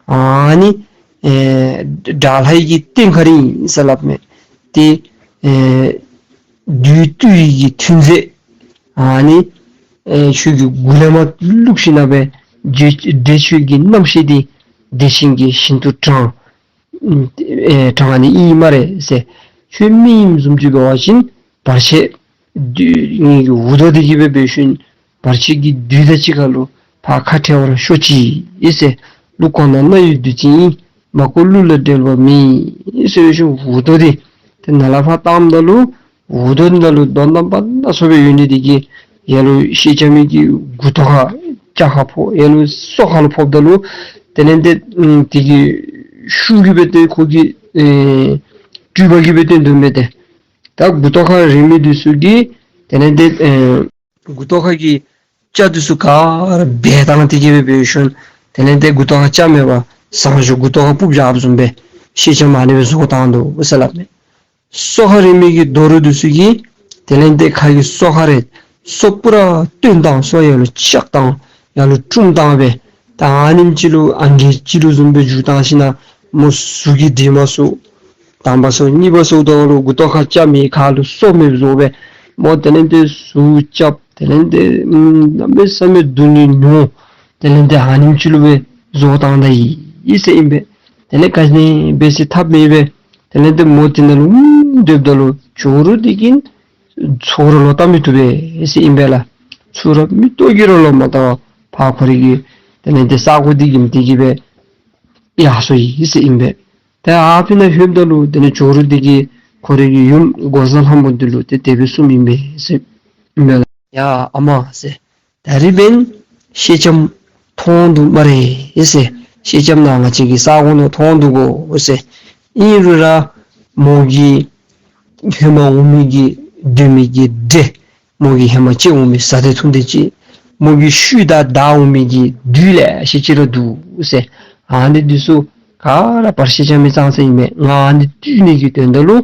ཨ་ནི་ཨེ་དགྲ་ལྷ་ཡི་གི་རྟེན་ཁ་རི་ཨིན་ཟེར་སླབ་མས། ཏེ་ཨེ་བདུད་བཏུལ་ནི་གི་ཐུན་རྫས་ཨ་ནི་ཨེ་ཁྱོད་ཀྱི་མགུ་ལས་མར་བླུགས་ཞིནམ་ལས་འདྲེ་འདྲེ་ཁྱོད་ཀྱི་རྣམ་ཤེས་འདི་བདེ་ཆེན་གྱི་ཞིང་དུ་དྲངས། ཨེ་དྲངས་ནི་ཨིན་སྨ་རེ་ཟེར། ཁྱོད་མི་ཨིནམ་བཟུམ་ཅིག་འབད་བ་ཅིན་བར་ཆད་བདུད་ངེ་གི་འུར་རྡོ་འདི་གིས་སྦེ་འབད་ཞིནམ་བར་ཆད་ཀྱི་བདུད་དང་གཅིག་ཁར་ལུ་ ཕར་ཁ་བྲལ་བར་ཤོག་ཅིག་ཟེར། ཀླུ་གོ་ན་རྣ་ཡི་བདུད་རྩི་ཡིན། མ་གོ་གླུ་ལ་འགྲེལ་བ་མེད་ཟེར་ཞིནམ་འུར་རྡོ་འདི་དེ་ནང་ལས་ཕར་བཏངམ་ད་ལུ་འུར་རྡོ་འདི་ནང་ལུ་རྡོ་རྣམ་པ་སྣ་ཚོགས་སྦེ་ཡོད་ནི་དེ་གིས་ཡར་ལུ་སེང་ལྕམ་གྱི་མགུ་ཏོ་ཁར་སྐྱ་ཁར་ཕོག། ཡར་ལུ་སོ་ཁར་ལུ་ཕོགཔ་ད་ལུ་དེ་ལས་འདི་ཨམ་དེ་གི་ཤུགས་ཀྱིས་འབད་དེ་ཁོ་གི་ཨེ་སྤྲུལ་པ་གིས་འབད་དེ་འདུག་མས་ཏེ། ད་མགུ་ཏོ་ཁར་རེག་མི་འདི་ཚུ་གིས་དེ་ལས་འདི་ཨེ་མགུ་ཏོ་ཁ་གི་སྐྱ་འདི་ཚུ་ག་ར་འབལ་བཏང་སྟེ་གི་སྦེ་འབད་ཞིནམ་དེ་ལས་འདི་མགུ་ཏོ་ཁར་སྐྱ་མེད་པར་ཟངས་གཞོང་མགུ་ཏོ་ཁར་སྤུབས་བཞགཔ་བཟུམ་སྦེ་སེང་ལྕམ་ཨ་ནི་སྦེ་བཟོ་བཏང་འདུག་ཟེར་སླབ་མས། སོ་ཁར་རེག་མི་གི་རྡོ་རུག་འདི་ཚུ་གིས་དེ་ལས་འདི་ཁ་གི་སོ་ཁར་རེག་སོ་པུ་ར་བཏོན་བཏང་། སོ་ཡར་ལུ་བཅག་བཏང་། ཡར་ལུ་བཀྲུམ་བཏང་སྦེ་ད་ཨ་ནེམ་ཅིག་ལུ་ཨང་རྒས་ཅིག་ལུ་བཟུམ་སྦེ་འགྱུར་བཏང་ཞིནམ་མོ་གཟུགས་ཀྱི་དྲིམ་སོ་དང་པ་སོ་གཉིས་པ་སོ་དོ་ལུ་མགུ་ཏོ་ཁར་སྐྱ་མེད་ཁ་ལུ་སོ་མེདཔ་བཟོ་སྦེ་མོ་དེ་ལས་འདི་ཟུག་རྐྱབ། དེ་ལས་འདི་ཨམ་གནམ་མེད་ས་མེད་སྡུག་ནི་མྱོང་། དེ་ལས་འདི་ཨ་ནེམ་ཅིག་ལུ་སྦེ་བཟོ་བཏང་ད་ཡི་ཟེར་ཨིན་པས། དེ་ལས་ག་ནི་འབད་ཟེར་ཐབས་མེད་པས། དེ་ལས་འདི་མོ་དེ་ནང་ལུ་ཨུམ་སྡོདཔ་ད་ལུ་ཇོ་རུ་འདི་གིས་ཚུར་ལོག་བལྟ་མི་བཏུབ་པས་ཟེར་ཨིན་པས་ལགས། ཚུར་མིག་ཏོ་གིས་ར་ལོག་མ་བལྟ་བར་ཕར་ཁོ་རའི་གི་དེ་ལས་འདི་ས་གོ་འདི་གི་མཐིལ་གི་སྦེ་ཡར་སོ་ཡི་ཟེར་ཨིན་པས། ཏེ་ཨ་ཕི་ནང་ལྷོདཔ་ད་ལུ་དེ་ལས་ཇོ་རུ་འདི་གིས་ཁོ་རའི་གི་ཡུམ་འགོག་བཟའ་ལྷ་མོ་འདི་ལུ་ཏེ་དེ་སྦེ་གསུངམ་ཨིན་པས་ཟེར་ཨིན་པས་ལགས། ཡ་ཨ་མ་ཟེར། ད་རིས་འབདན་སེང་ལྕམ་མཐོང་འདུག་སྨ་རེ་ཟེར། སེང་ལྕམ་ནཱ་ང་བཅས་ཀྱི་ས་གོ་ནང་མཐོང་འདུག་གོ་ཟེར། ཨིན་རུང་ར་མོ་གི་ཧེ་མ་འོང་མི་གི་སྡོད་མི་གི་གྲལ་མོ་གིས་ཧེ་མ་བཅད་འོང་མི་བཟའ་ཚང་འཐུང་སྡོད་ཅིག་མོ་གི་ཤུལ་བདའ་བདའ་འོང་མི་གི་བདུད་ལེ་ཤ་ཅིག་ར་འདུག་ཟེར། ཨ་ནི་འདི་ཚུ་ག་ར་བར་སེང་ལྕམ་གྱིས་ཚང་ཚང་ཨིན་མས། ང་ཨ་ནི་བཏུལ་ནི་གི་དོན་དག་ལུ་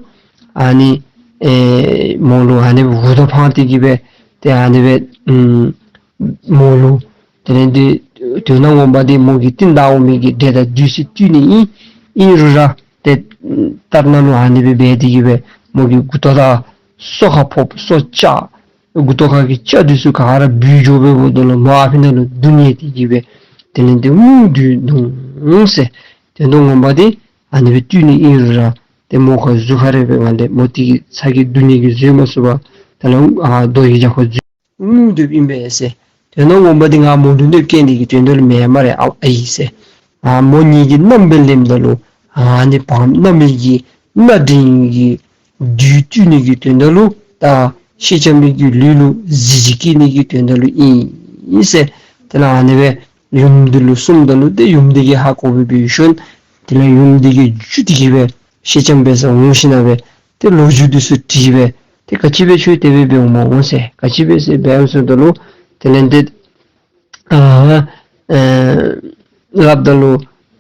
ཨ་ནི་ཨེ་མོ་ལུ་ཨ་ནི་འུར་རྡོ་འཕང་སྟེ་གི་སྦེ་ཏེ་ཨ་ནི་སྦེ་ཨམ་མོ་ལུ་དེ་ལས་འདི་དོན་ངོ་མ་འདི་མོ་གི་རྟིང་བདའ་འོང་མི་གི་གྲལ་དང་བདུད་ཚུ་བཏུལ་ནི་ཨིན། ཨིན་རུང་ར་ཏེ་ལྟར་སྣང་ལུ་ཨ་ནི་སྦེ་འབད་དེ་གི་སྦེ་མོ་གི་མགུ་ཏོ་དང་སོ་ཁར་ཕོགཔ་སོ་བཅག་མགུ་ཏོ་ཁ་གི་སྐྱ་འདི་ཚུ་ག་ར་བུད་འགྱོ་བའི་འོག་ཏུ་ལུ་མོ་ཨ་ཕི་ནང་ལུ་སྡུག་བསྔལ་ཏེ་གི་སྦེ་དེ་ལས་འདི་ངུ་སྡོད་ནུག་ཟེར། དོན་དག་ངོ་མ་འདི་ཨ་ནི་སྦེ་བཏུལ་ནི་ཨིན་རུང་ར་ཏེ་མོ་ཁོ་གཟུགས་ཁར་རེག་པའི་ངང་ལས་མོ་འདི་གི་ཚ་གྱང་སྡུག་བསྔལ་གྱིས་བཟོད་མ་ཚུགས་པར་ད་ལུ་ཨ་རྡོ་ཡི་རྒྱབ་ཁར་འཛུལ་ངུ་སྡོདཔ་ཨིན་པས་ཟེར། དོན་དག་ངོ་མ་འདི་ང་མོ་ལུ་གནོདཔ་བཀལ་ནི་གི་དོན་དག་ལུ་མེན་སྨ་རེ་ཨའི་ཟེར། ཨ་མོ་ངེ་གི་མནའམ་སྦེ་ལེནམ་ད་ལུ་ཨ་ནི་བར་མནའ་མའི་གི་མནའ་འབྲེལ་གྱི་བདུད་བཏུལ་ནི་གི་དོན་དག་ལུ་ད་སེང་ལྕམ་གྱི་ལུས་ལུ་གཟི་བརྗིད་སྐྱེད་ནི་གི་དོན་དག་ལུ་ཨིན་ཟེར། དེ་ལས་ཨ་ནི་སྦེ་ཡུམ་འདི་ལུ་གསུངམ་ད་ལུ་ཏེ་ཡུམ་འདི་གིས་ཧ་གོ་སྦེ་འབད་ཞིནམ་དེ་ལས་ཡུམ་འདི་གིས་རྒྱུག་སྟེ་གི་སྦེ་སེང་ལྕམ་འབད་སར་འོང་ཞིནམ་སྦེ་ཏེ་ལོ་རྒྱུས་འདི་ཚུ་དྲིས་སྦེ་ཏེ་ག་ཅི་སྦེ་ཁྱོད་དེ་སྦེ་འབད་འོངམ་འོང་ཟེར། ག་ཅི་སྦེ་ཟེར་འབད་འོང་ཟེརཝ་ད་ལུ་དེ་ལས་འདི་ཨ་ཨེ་སླབ་ད་ལུ་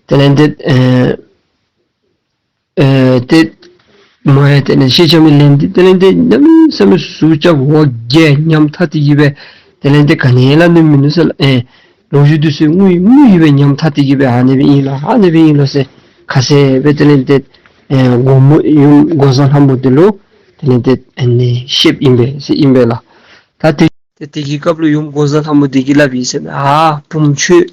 དེ་ལས་འདི་ཨེ་ཨེ་ཏེ་མོ་ཡང་དེ་ལས་སེང་ལྕམ་ལས་འདི་དེ་ལས་འདི་གནམ་མེད་ས་མེད་ཟུག་རྐྱབ་འོ་བརྒྱལ་ཉམ་ཐག་སྟེ་གི་སྦེ་དེ་ལས་འདི་ག་ནི་ཡང་སླབ་ནི་མིན་ནུག་ཟེར་ལགས། ཨེ་ལོ་རྒྱུས་འདི་ཚུ་ངུ་ཡི་ངུ་ཡི་སྦེ་ཉམ་ཐག་སྟེ་གི་སྦེ་ཨ་ནི་སྦེ་ཨིན་ལོ་ཨ་ནི་སྦེ་ཨིན་ལོ་ཟེར་ཁ་གསལ་སྦེ་དེ་ལས་འདི་ཨེ་འགོག་མོ་ཡུམ་འགོག་བཟའ་ལྷ་མོ་འདི་ལུ་དེ་ལས་འདི་ཨ་ནི་བཤདཔ་ཨིན་པས་ཟེར་ཨིན་པས་ལགས། ད་དེ་ཏེ་དེ་གི་སྐབས་ལུ་ཡུམ་འགོག་བཟའ་ལྷ་མོ་འདི་གིས་སླབ་ཡི་ཟེར་མས། ཨ་བུམོ་ཁྱོད་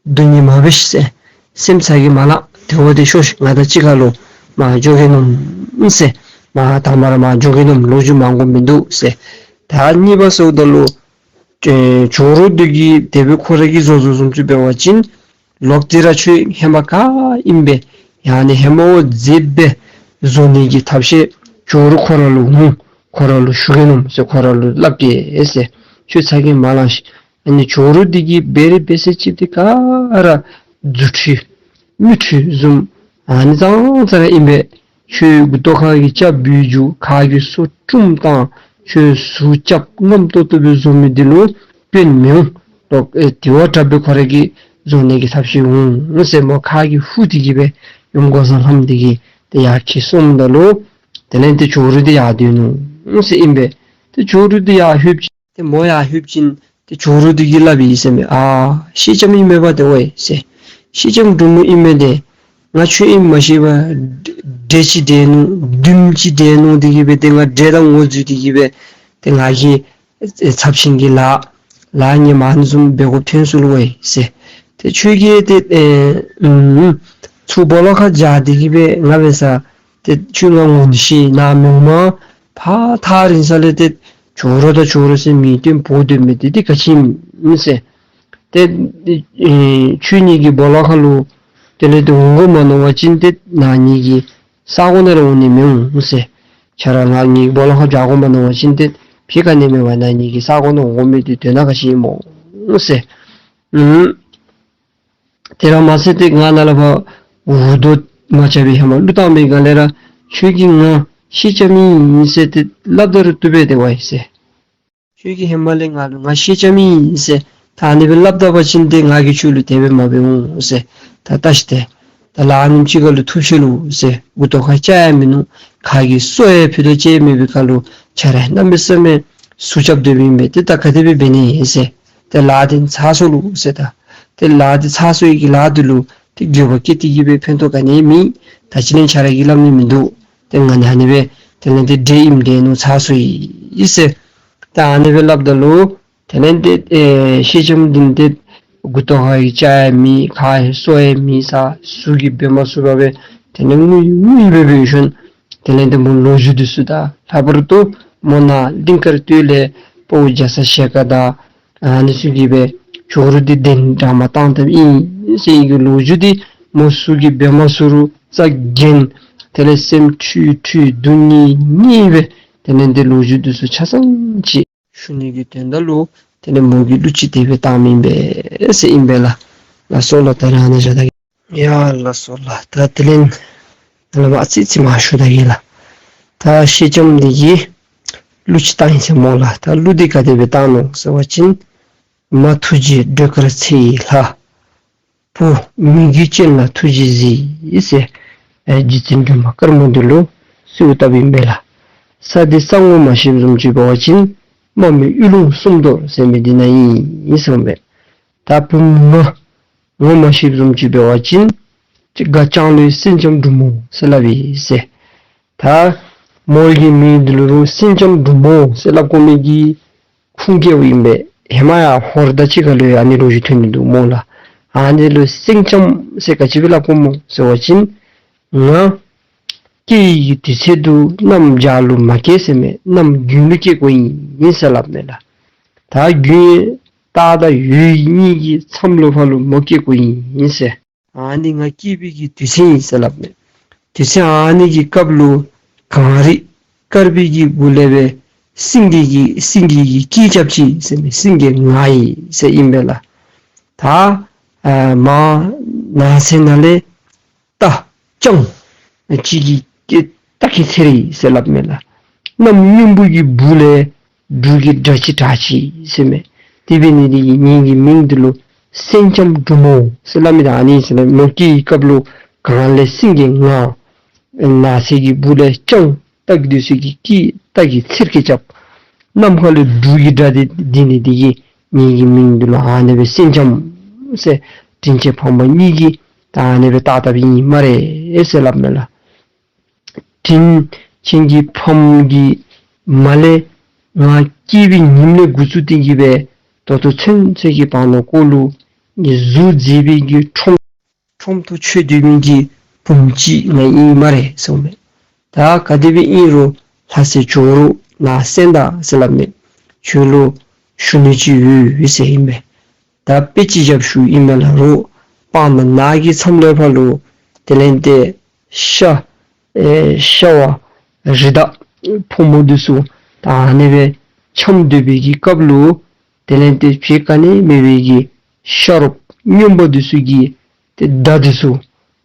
སྡུག་བསྔལ་མ་འབད་ཤིག་ཟེར། སེམས་ཚ་གྱང་མ་ལང་། དེ་འབདཝ་ད་ཤོག་ཤིག་ང་དང་གཅིག་ཁར་ལུ་མར་འགྱོ་གེ་ནོ་ཟེར། མར་དང་པ་ར་མར་འགྱོ་གེ་ནོ། ལོ་རྒྱུས་མང་དགོཔ་མིན་འདུག་ཟེར། ད་གཉིས་པ་ཟེརཝ་ད་ལུ་ཨེ་ཇོ་རུ་འདི་གིས་དེ་སྦེ་ཁོ་ར་གིས་བཟོ་བཟོཝ་བཟུམ་ཅིག་འབད་བ་ཅིན་ལོག་སྟེ་ར་ཁྱོད་ཧེ་མ་ག་ཨིནམ་སྦེ་ཡང་ན་ཧེ་མ་བ་མཛེས་པ་སྦེ་བཟོ་ནི་གི་ཐབས་ཤེས་ཇོ་རུ་ཁོ་ར་ལུ་འོང་། ཁོ་ར་ལུ་ཞུ་གེ་ནོ་ཟེར། ཁོ་ར་ལུ་སླབ་གེ་ཟེར། ཁྱོད་ཚ་གྱང་མ་ལང་ཤིག། ཨ་ནི་ཇོ་རུ་འདི་གིས་འབད་རིགས་འབད་ཚད་ཅིག་འདི་ག་ར་རྫུ་འཕྲུལ་མིག་འཕྲུལ་བཟུམ་ཨ་ནི་ཙང་ཙ་ར་ཨིན་པས། ཁྱོད་མགུ་ཏོ་ཁ་གི་སྐྱ་བུད་འགྱོ། ཁ་གི་སོ་བཀྲུམ་བཏང་། ཁྱོད་ཟུག་རྐྱབ་རྔམ་ཏོག་ཏོ་སྦེ་བཟོ་མི་འདི་ལུ་སྐྱོན་མི་འོང་། ལོག་ཨེ་དེ་བ་དྲགཔ་སྦེ་ཁོ་ར་གིས་བཟོ་ནི་གི་ཐབས་ཤེས་འོང་ཟེར་མོ་ཁ་གིས་ཧུ་སྟེ་གི་སྦེ་ཡུམ་འགོག་བཟའ་ལྷ་མོ་འདི་གིས་ཏེ་ཡར་འཁྱིད་སོངམ་ད་ལུ་དེ་ལས་ཏེ་ཇོ་རུ་འདི་ཡར་སྡོད་ནུག་ཟེར་ཨིན་པས། ཏེ་ཇོ་རུ་འདི་ཡར་ལྷོདཔ་ཅིག་ཏེ་མོ་ཡར་ལྷོདཔ་ཅིག་ཏེ་ཇོ་རུ་འདི་གིས་སླབ་ཡི་ཟེར་མས། ཨ་སེང་ལྕམ་ཨིན་མས་པ་ཏེ་ཝའི་ཟེར། སེང་ལྕམ་འབྲུག་མོ་ཨིན་མས་ཏེ། ང་ཁྱོད་ཨིནམ་མ་ཤེས་པར་འདྲེ་ཅིག་འདྲེ་ནུག་བདུདམོ་ཅིག་འདྲེ་ནུག་འདི་གིས་སྦེ་ཏེ་ང་འདྲེ་དང་ངོ་འཛོལ་ཏེ་གི་སྦེ་ཏེ་ང་གིས་ཨེ་ཚབས་ཆེན་གྱི་ལཱ་ལཱ་ངན་མ་ཨ་ནི་བཟུམ་འབད་དགོཔ་ཐོན་སོང་ལོ་ཝའི་ཟེར། ཏེ་ཁྱོད་ཀྱིས་ཏེ་ཨེ་ཨུམ་ཚུར་སྦོ་ལོགས་ཁར་བཞག་སྟེ་གི་སྦེ་ང་འབད་སར་ཏེ་ཁྱོད་ང་ངོ་ཤེས་ནི་མི་འོང་མས། ཕར་ཐག་རིང་ས་ལས་ཏེ་ཇོ་རུ་དང་ཇོ་རུ་ཟེར་མིང་བཏོན་འབོ་སྡོད་མི་འདི་ཏེ་ག་ཅི་ཨིན་ཟེར། ཏེ་ཨེ་ཁྱོད་ངེ་གི་སྦོ་ལོགས་ཁར་ལུ་དེ་ལས་ཏེ་འོང་དགོ་མ་མནོ་བ་ཅིན་ཏེ་ང་ངེ་གི་ས་གོ་ནང་ར་འོང་ནི་མི་འོང་ཟེར། ཁྱོད་ར་ང་ངེ་གི་སྦོ་ལོགས་ཁར་བྱོན་དགོ་མ་མནོ་བ་ཅིན་ཏེ་ཕྱི་ཁ་ནས་མེད་པར་ང་ངེ་གི་ས་གོ་ནང་འོང་མི་དེ་དོན་དག་ག་ཅི་ཨིན་མོ་ཟེར། ཨུམ། དེ་ར་མ་ཚད་ཏེ་ང་ནཱ་ལས་ཕར་འོང་དོ་མ་བྱ་བའི་ཧེ་མ་གླུ་བཏང་བའི་སྒང་ལས་ར་ཁྱོད་ཀྱིས་ང་ཤེས་ཅ་མི་ཨིན་ཟེར་ཏེ་སླབ་ད་རུང་བཏུབ་པས་ཏེ་ཝའི་ཟེར། ཁྱོད་ཀྱིས་ཧེ་མ་ལས་ང་ལུ་ང་ཤེས་ཅ་མི་ཨིན་ཟེར་ད་ཨ་ནི་སྦེ་སླབ་ད་པ་ཅིན་ཏེ་ང་གིས་ཁྱོད་ལུ་དེ་སྦེ་མ་འབད་འོང་ཟེར། ད་ལྟ་ཞིག་ཏེ་ད་ལཱ་ཨ་ནེམ་ཅིག་ཁར་ལུ་ཐུག་ཤོག་ལོ་ཟེར། མགུ་ཏོ་ཁར་སྐྱ་ཡང་མིན་ནུག། ཁ་གི་སོ་ཡང་ཕུད་རྡོག་གཅིག་མེད་པའི་ཁར་ལུ་ཁྱོད་ར་གནམ་མེད་ས་མེད་ཟུག་རྐྱབ་སྡོདཔ་ཨིན་པས། ཏེ་ད་ག་དེ་སྦེ་འབད་ནི་ཨིན་ཟེར། ཏེ་ལཱ་འདི་ཚར་སོ་ལོ་ཟེར། ད་ཏེ་ལཱ་འདི་ཚར་སོ་ཡི་གི་ལཱ་འདི་ལུ་ཏེ་འགྱོད་པ་སྐྱེས་ཏེ་གི་སྦེ་ཕན་ཐོགས་ག་ནི་མེད། ད་ཅི་ལས་ཁྱོད་ར་གིས་སླབ་ནི་མིན་འདུག། ཏེ་ང་ནི་ཨ་ནི་སྦེ་དེ་ལས་ཏེ་འདྲེ་ཨིནམ་འདྲེ་ནུག། ཚར་སོ་ཡི་ཟེར། ད་ཨ་ནི་སྦེ་སླབ་ད་ལུ་དེ་ལས་ཏེ་ཨེ་ཤེས་ཅམ་འདི་ཏེ་མགུ་ཏོ་ཁར་སྐྱ་ཡང་མེད། ཁ་ཡང་སོ་ཡང་མེད་ས་ཟུག་གིས་འབད་མ་ཚུགས་པར་སྦེ་དེ་ལས་ངུ་ངུ་སྦེ་སྦེ་ཡོད་ཤོང་། དེ་ལས་ཏེ་མོ་ལོ་རྒྱུས་འདི་ཚུ་ད་ལྷག་པར་དུ་མོ་ནཱ་གླིང་དཀར་སྟོད་ལས་དཔའ་བོ་རྒྱ་ཚ་ཞལ་དཀར་དང་ཨ་ནི་ཚུ་གིས་སྦེ་ཇོ་རུ་འདི་གདན་འདྲེན་མ་བཏང་བཏངམ་ཨིན་ཟེར་ཨིན་གྱི་ལོ་རྒྱུས་འདི་མོ་ཟུག་གིས་འབད་མ་ཚུགས་རུང་རྩ་འགེངས། དེ་ལས་སེམས་འཁྲུལ་འཁྲུལ་སྡུག་བསྔལ་བསྔལ་སྦེ་དེ་ལས་ཏེ་ལོ་རྒྱུས་འདི་ཚུ་ཆ་ཚང་ཅིག་ཞུ་ནི་གི་དོན་དག་ལུ་དེ་ལས་མོ་གིས་གླུ་ཅིག་དེ་སྦེ་བཏངམ་ཨིན་པས་ཟེར་ཨིན་པས་ལགས། ལགས་སོ་ལགས། ད་རེས་ཨ་ནཱ་བཞག་ད་གེ། ཡ་ལགས་སོ་ལགས། ད་དེ་ལས་ནཱ་ལས་མར་ཨ་ཙི་ཙི་མར་ཞུ་ད་གེ་ལགས། ད་ཤེས་ཅམ་འདི་གིས་གླུ་ཅིག་བཏང་ཡི་ཟེར་སྨོ་ལགས། ད་གླུ་འདི་ག་དེ་སྦེ་བཏང་ནུག་ཟེར་བ་ཅིན། མ་ཐུགས་རྗེ་སྒྲོལ་དཀར་ཚེ་ཡི་ལྷ། བུ་མི་བསྐྱོད་སྤྱན་ལ་ཐུགས་རྗེས་གཟིགས་ཟེར། ཨེ་རྗེ་བཙུན་སྒྲོལ་མ་དཀར་མོ་འདི་ལུ་གསོལཝ་བཏབ་ཨིན་པས་ལགས། ས་འདི་ས་ངོ་མ་ཤེསཔ་བཟུམ་ཅིག་འབད་བ་ཅིན་དམག་མི་གཡུ་ལུང་སུམ་མདོ་ཟེར་མི་འདི་ནང་ཨིན་ཟེར་ཨིན་པས། ད་བུམོ་ང་ངོ་མ་ཤེསཔ་བཟུམ་ཅིག་འབད་བ་ཅིན་ཅིག་སྒ་ལྕང་ལོའི་སེང་ལྕམ་འབྲུག་མོ་ཟེར་སླབ་ཨིན་ཟེར། ད་མོ་གི་མིང་འདི་ལུ་རུང་སེང་ལྕམ་འབྲུག་མོ་ཟེར་སླབ་དགོ་མི་གི་ཁུངས་སྐྱེལཝ་ཨིན་པས། ཧེ་མ་ཡང་ཧོར་དང་གཅིག་ཁར་ལུ་ཡང་ཨ་ནི་ལོ་རྒྱུས་ཐོན་ནི་འདུག་སྨོ་ལགས། ཨ་ནི་ལུ་སེང་ལྕམ་ཟེར་ག་ཅི་སྦེ་སླབ་དགོ་སྨོ་ཟེར་བ་ཅིན་ང་སྐྱེ་བའི་གི་དུས་ཚོད་དུ་གནམ་བྱཱར་ལུ་མ་སྐྱེ་ཟེར་མས། གནམ་དགུན་ལུ་སྐྱེ་དགོ་ཨིན་ཟེར་སླབ་མས་ལགས། ད་དགུན་སྟག་དང་འོད་གཉིས་ཀྱི་མཚམས་ལུ་ཕར་ལུ་མོ་སྐྱེ་དགོ་ཨིན་ཟེར། ཨ་ནི་ང་སྐྱེ་བའི་གི་དུས་ཚོད་ཨིན་ཟེར་སླབ་མས། དུས་ཚོད་ཨ་ནི་གི་སྐབས་ལུ་གངས་རི་དཀར་པོའི་གི་གུ་ལས་སྦེ་སེང་གེ་གི་སེང་གེ་གི་སྐད་རྐྱབ་ཅི་ཟེར་མས། སེང་གེ་ངར་ཡི་ཟེར་ཨིན་པས་ལགས། ད་ཨ་མར་ནགས་ཚལ་ནང་ལས་རྟ་སྤྱང་གཅིག་གིས་སྐད་སྟག་གིས་འཚེར་ཡི་ཟེར་སླབ་མས་ལགས། གནམ་སྔོན་པོ་གི་སྦུག་ལས་འབྲུག་གི་སྒྲ་ཅིག་གྲགས་ཅི་ཟེར་མས། དེ་འབད་ནི་འདི་གིས་ངེ་གི་མིང་འདི་ལུ་སེང་ལྕམ་འབྲུག་མོ་ཟེར་སླབ་མི་འདི་ཨ་ནི་ཟེར་ན། མོ་སྐྱེ་བའི་སྐབས་ལུ་གངས་ལས་སེང་གེ་ངར། ནགས་ཚལ་གྱི་སྦུག་ལས་སྤྱང་སྟག་འདི་ཚུ་གིས་སྐད་སྟག་གིས་འཚེར་སྐད་རྐྱབ། ནམ་མཁའ་ལས་འབྲུག་གི་སྒྲ་འདི་ལྡིར་ནི་འདི་གིས་ངེ་གི་མིང་འདི་ལུ་ཨ་ནི་སྦེ་སེང་ལྕམ་ཟེར་དྲིན་ཅན་ཕ་མ་གཉིས་ཀྱིས་ད་ཨ་ནི་སྦེ་བཏགས་བཏགསཔ་ཨིན་སྨ་རེ་ཟེར་སླབ་མས་ལགས། དྲིན་ཅན་གྱི་ཕམ་གྱི་མ་ལས་ང་སྐྱེས་པའི་ཉིནམ་ལས་འགོ་བཙུགས་ཏེ་གི་སྦེ་ད་ལྟོ་ཚུན་ཚོད་ཀྱི་བར་ན་ཀོ་ལུ་གཟུགས་མཛེས་པའི་གི་ཁྲོམ་ཁྲོམ་དུ་ཆོས་སྡོད་མི་གི་བུམོ་ཅིག་ང་ཨིན་སྨ་རེ་ཟེར་མས། ད་ག་དེ་སྦེ་ཨིན་རུང་ལྷ་སའི་ཇོ་རུ་ནཱ་གསན་ད་ཟེར་སླབ་མས། ཁྱོད་ལུ་ཞུ་ནི་ཅིག་ཡོད་ཟེར་ཨིན་མས། ད་དཔེ་ཅིག་རྐྱབ་ཞུཝ་ཨིན་མས་ལགས། རོགས་སྤང་ནང་ནགས་ཀྱི་མཚམས་ལས་ཕར་ལུ་དེ་ལས་ཏེ་ཤ་ཨེ་ཤ་བ་རི་དྭགས་ཕོ་མོ་འདི་ཚུ་ད་ཨ་ནི་སྦེ་འཁྱམས་སྡོད་པའི་གི་སྐབས་ལུ་དེ་ལས་ཏེ་ཕྱི་ཁ་ནས་མེད་པའི་གི་ཤ་རོགསཔ་སྨྱོན་པ་འདི་ཚུ་གིས་ཏེ་མདའ་འདི་ཚུ་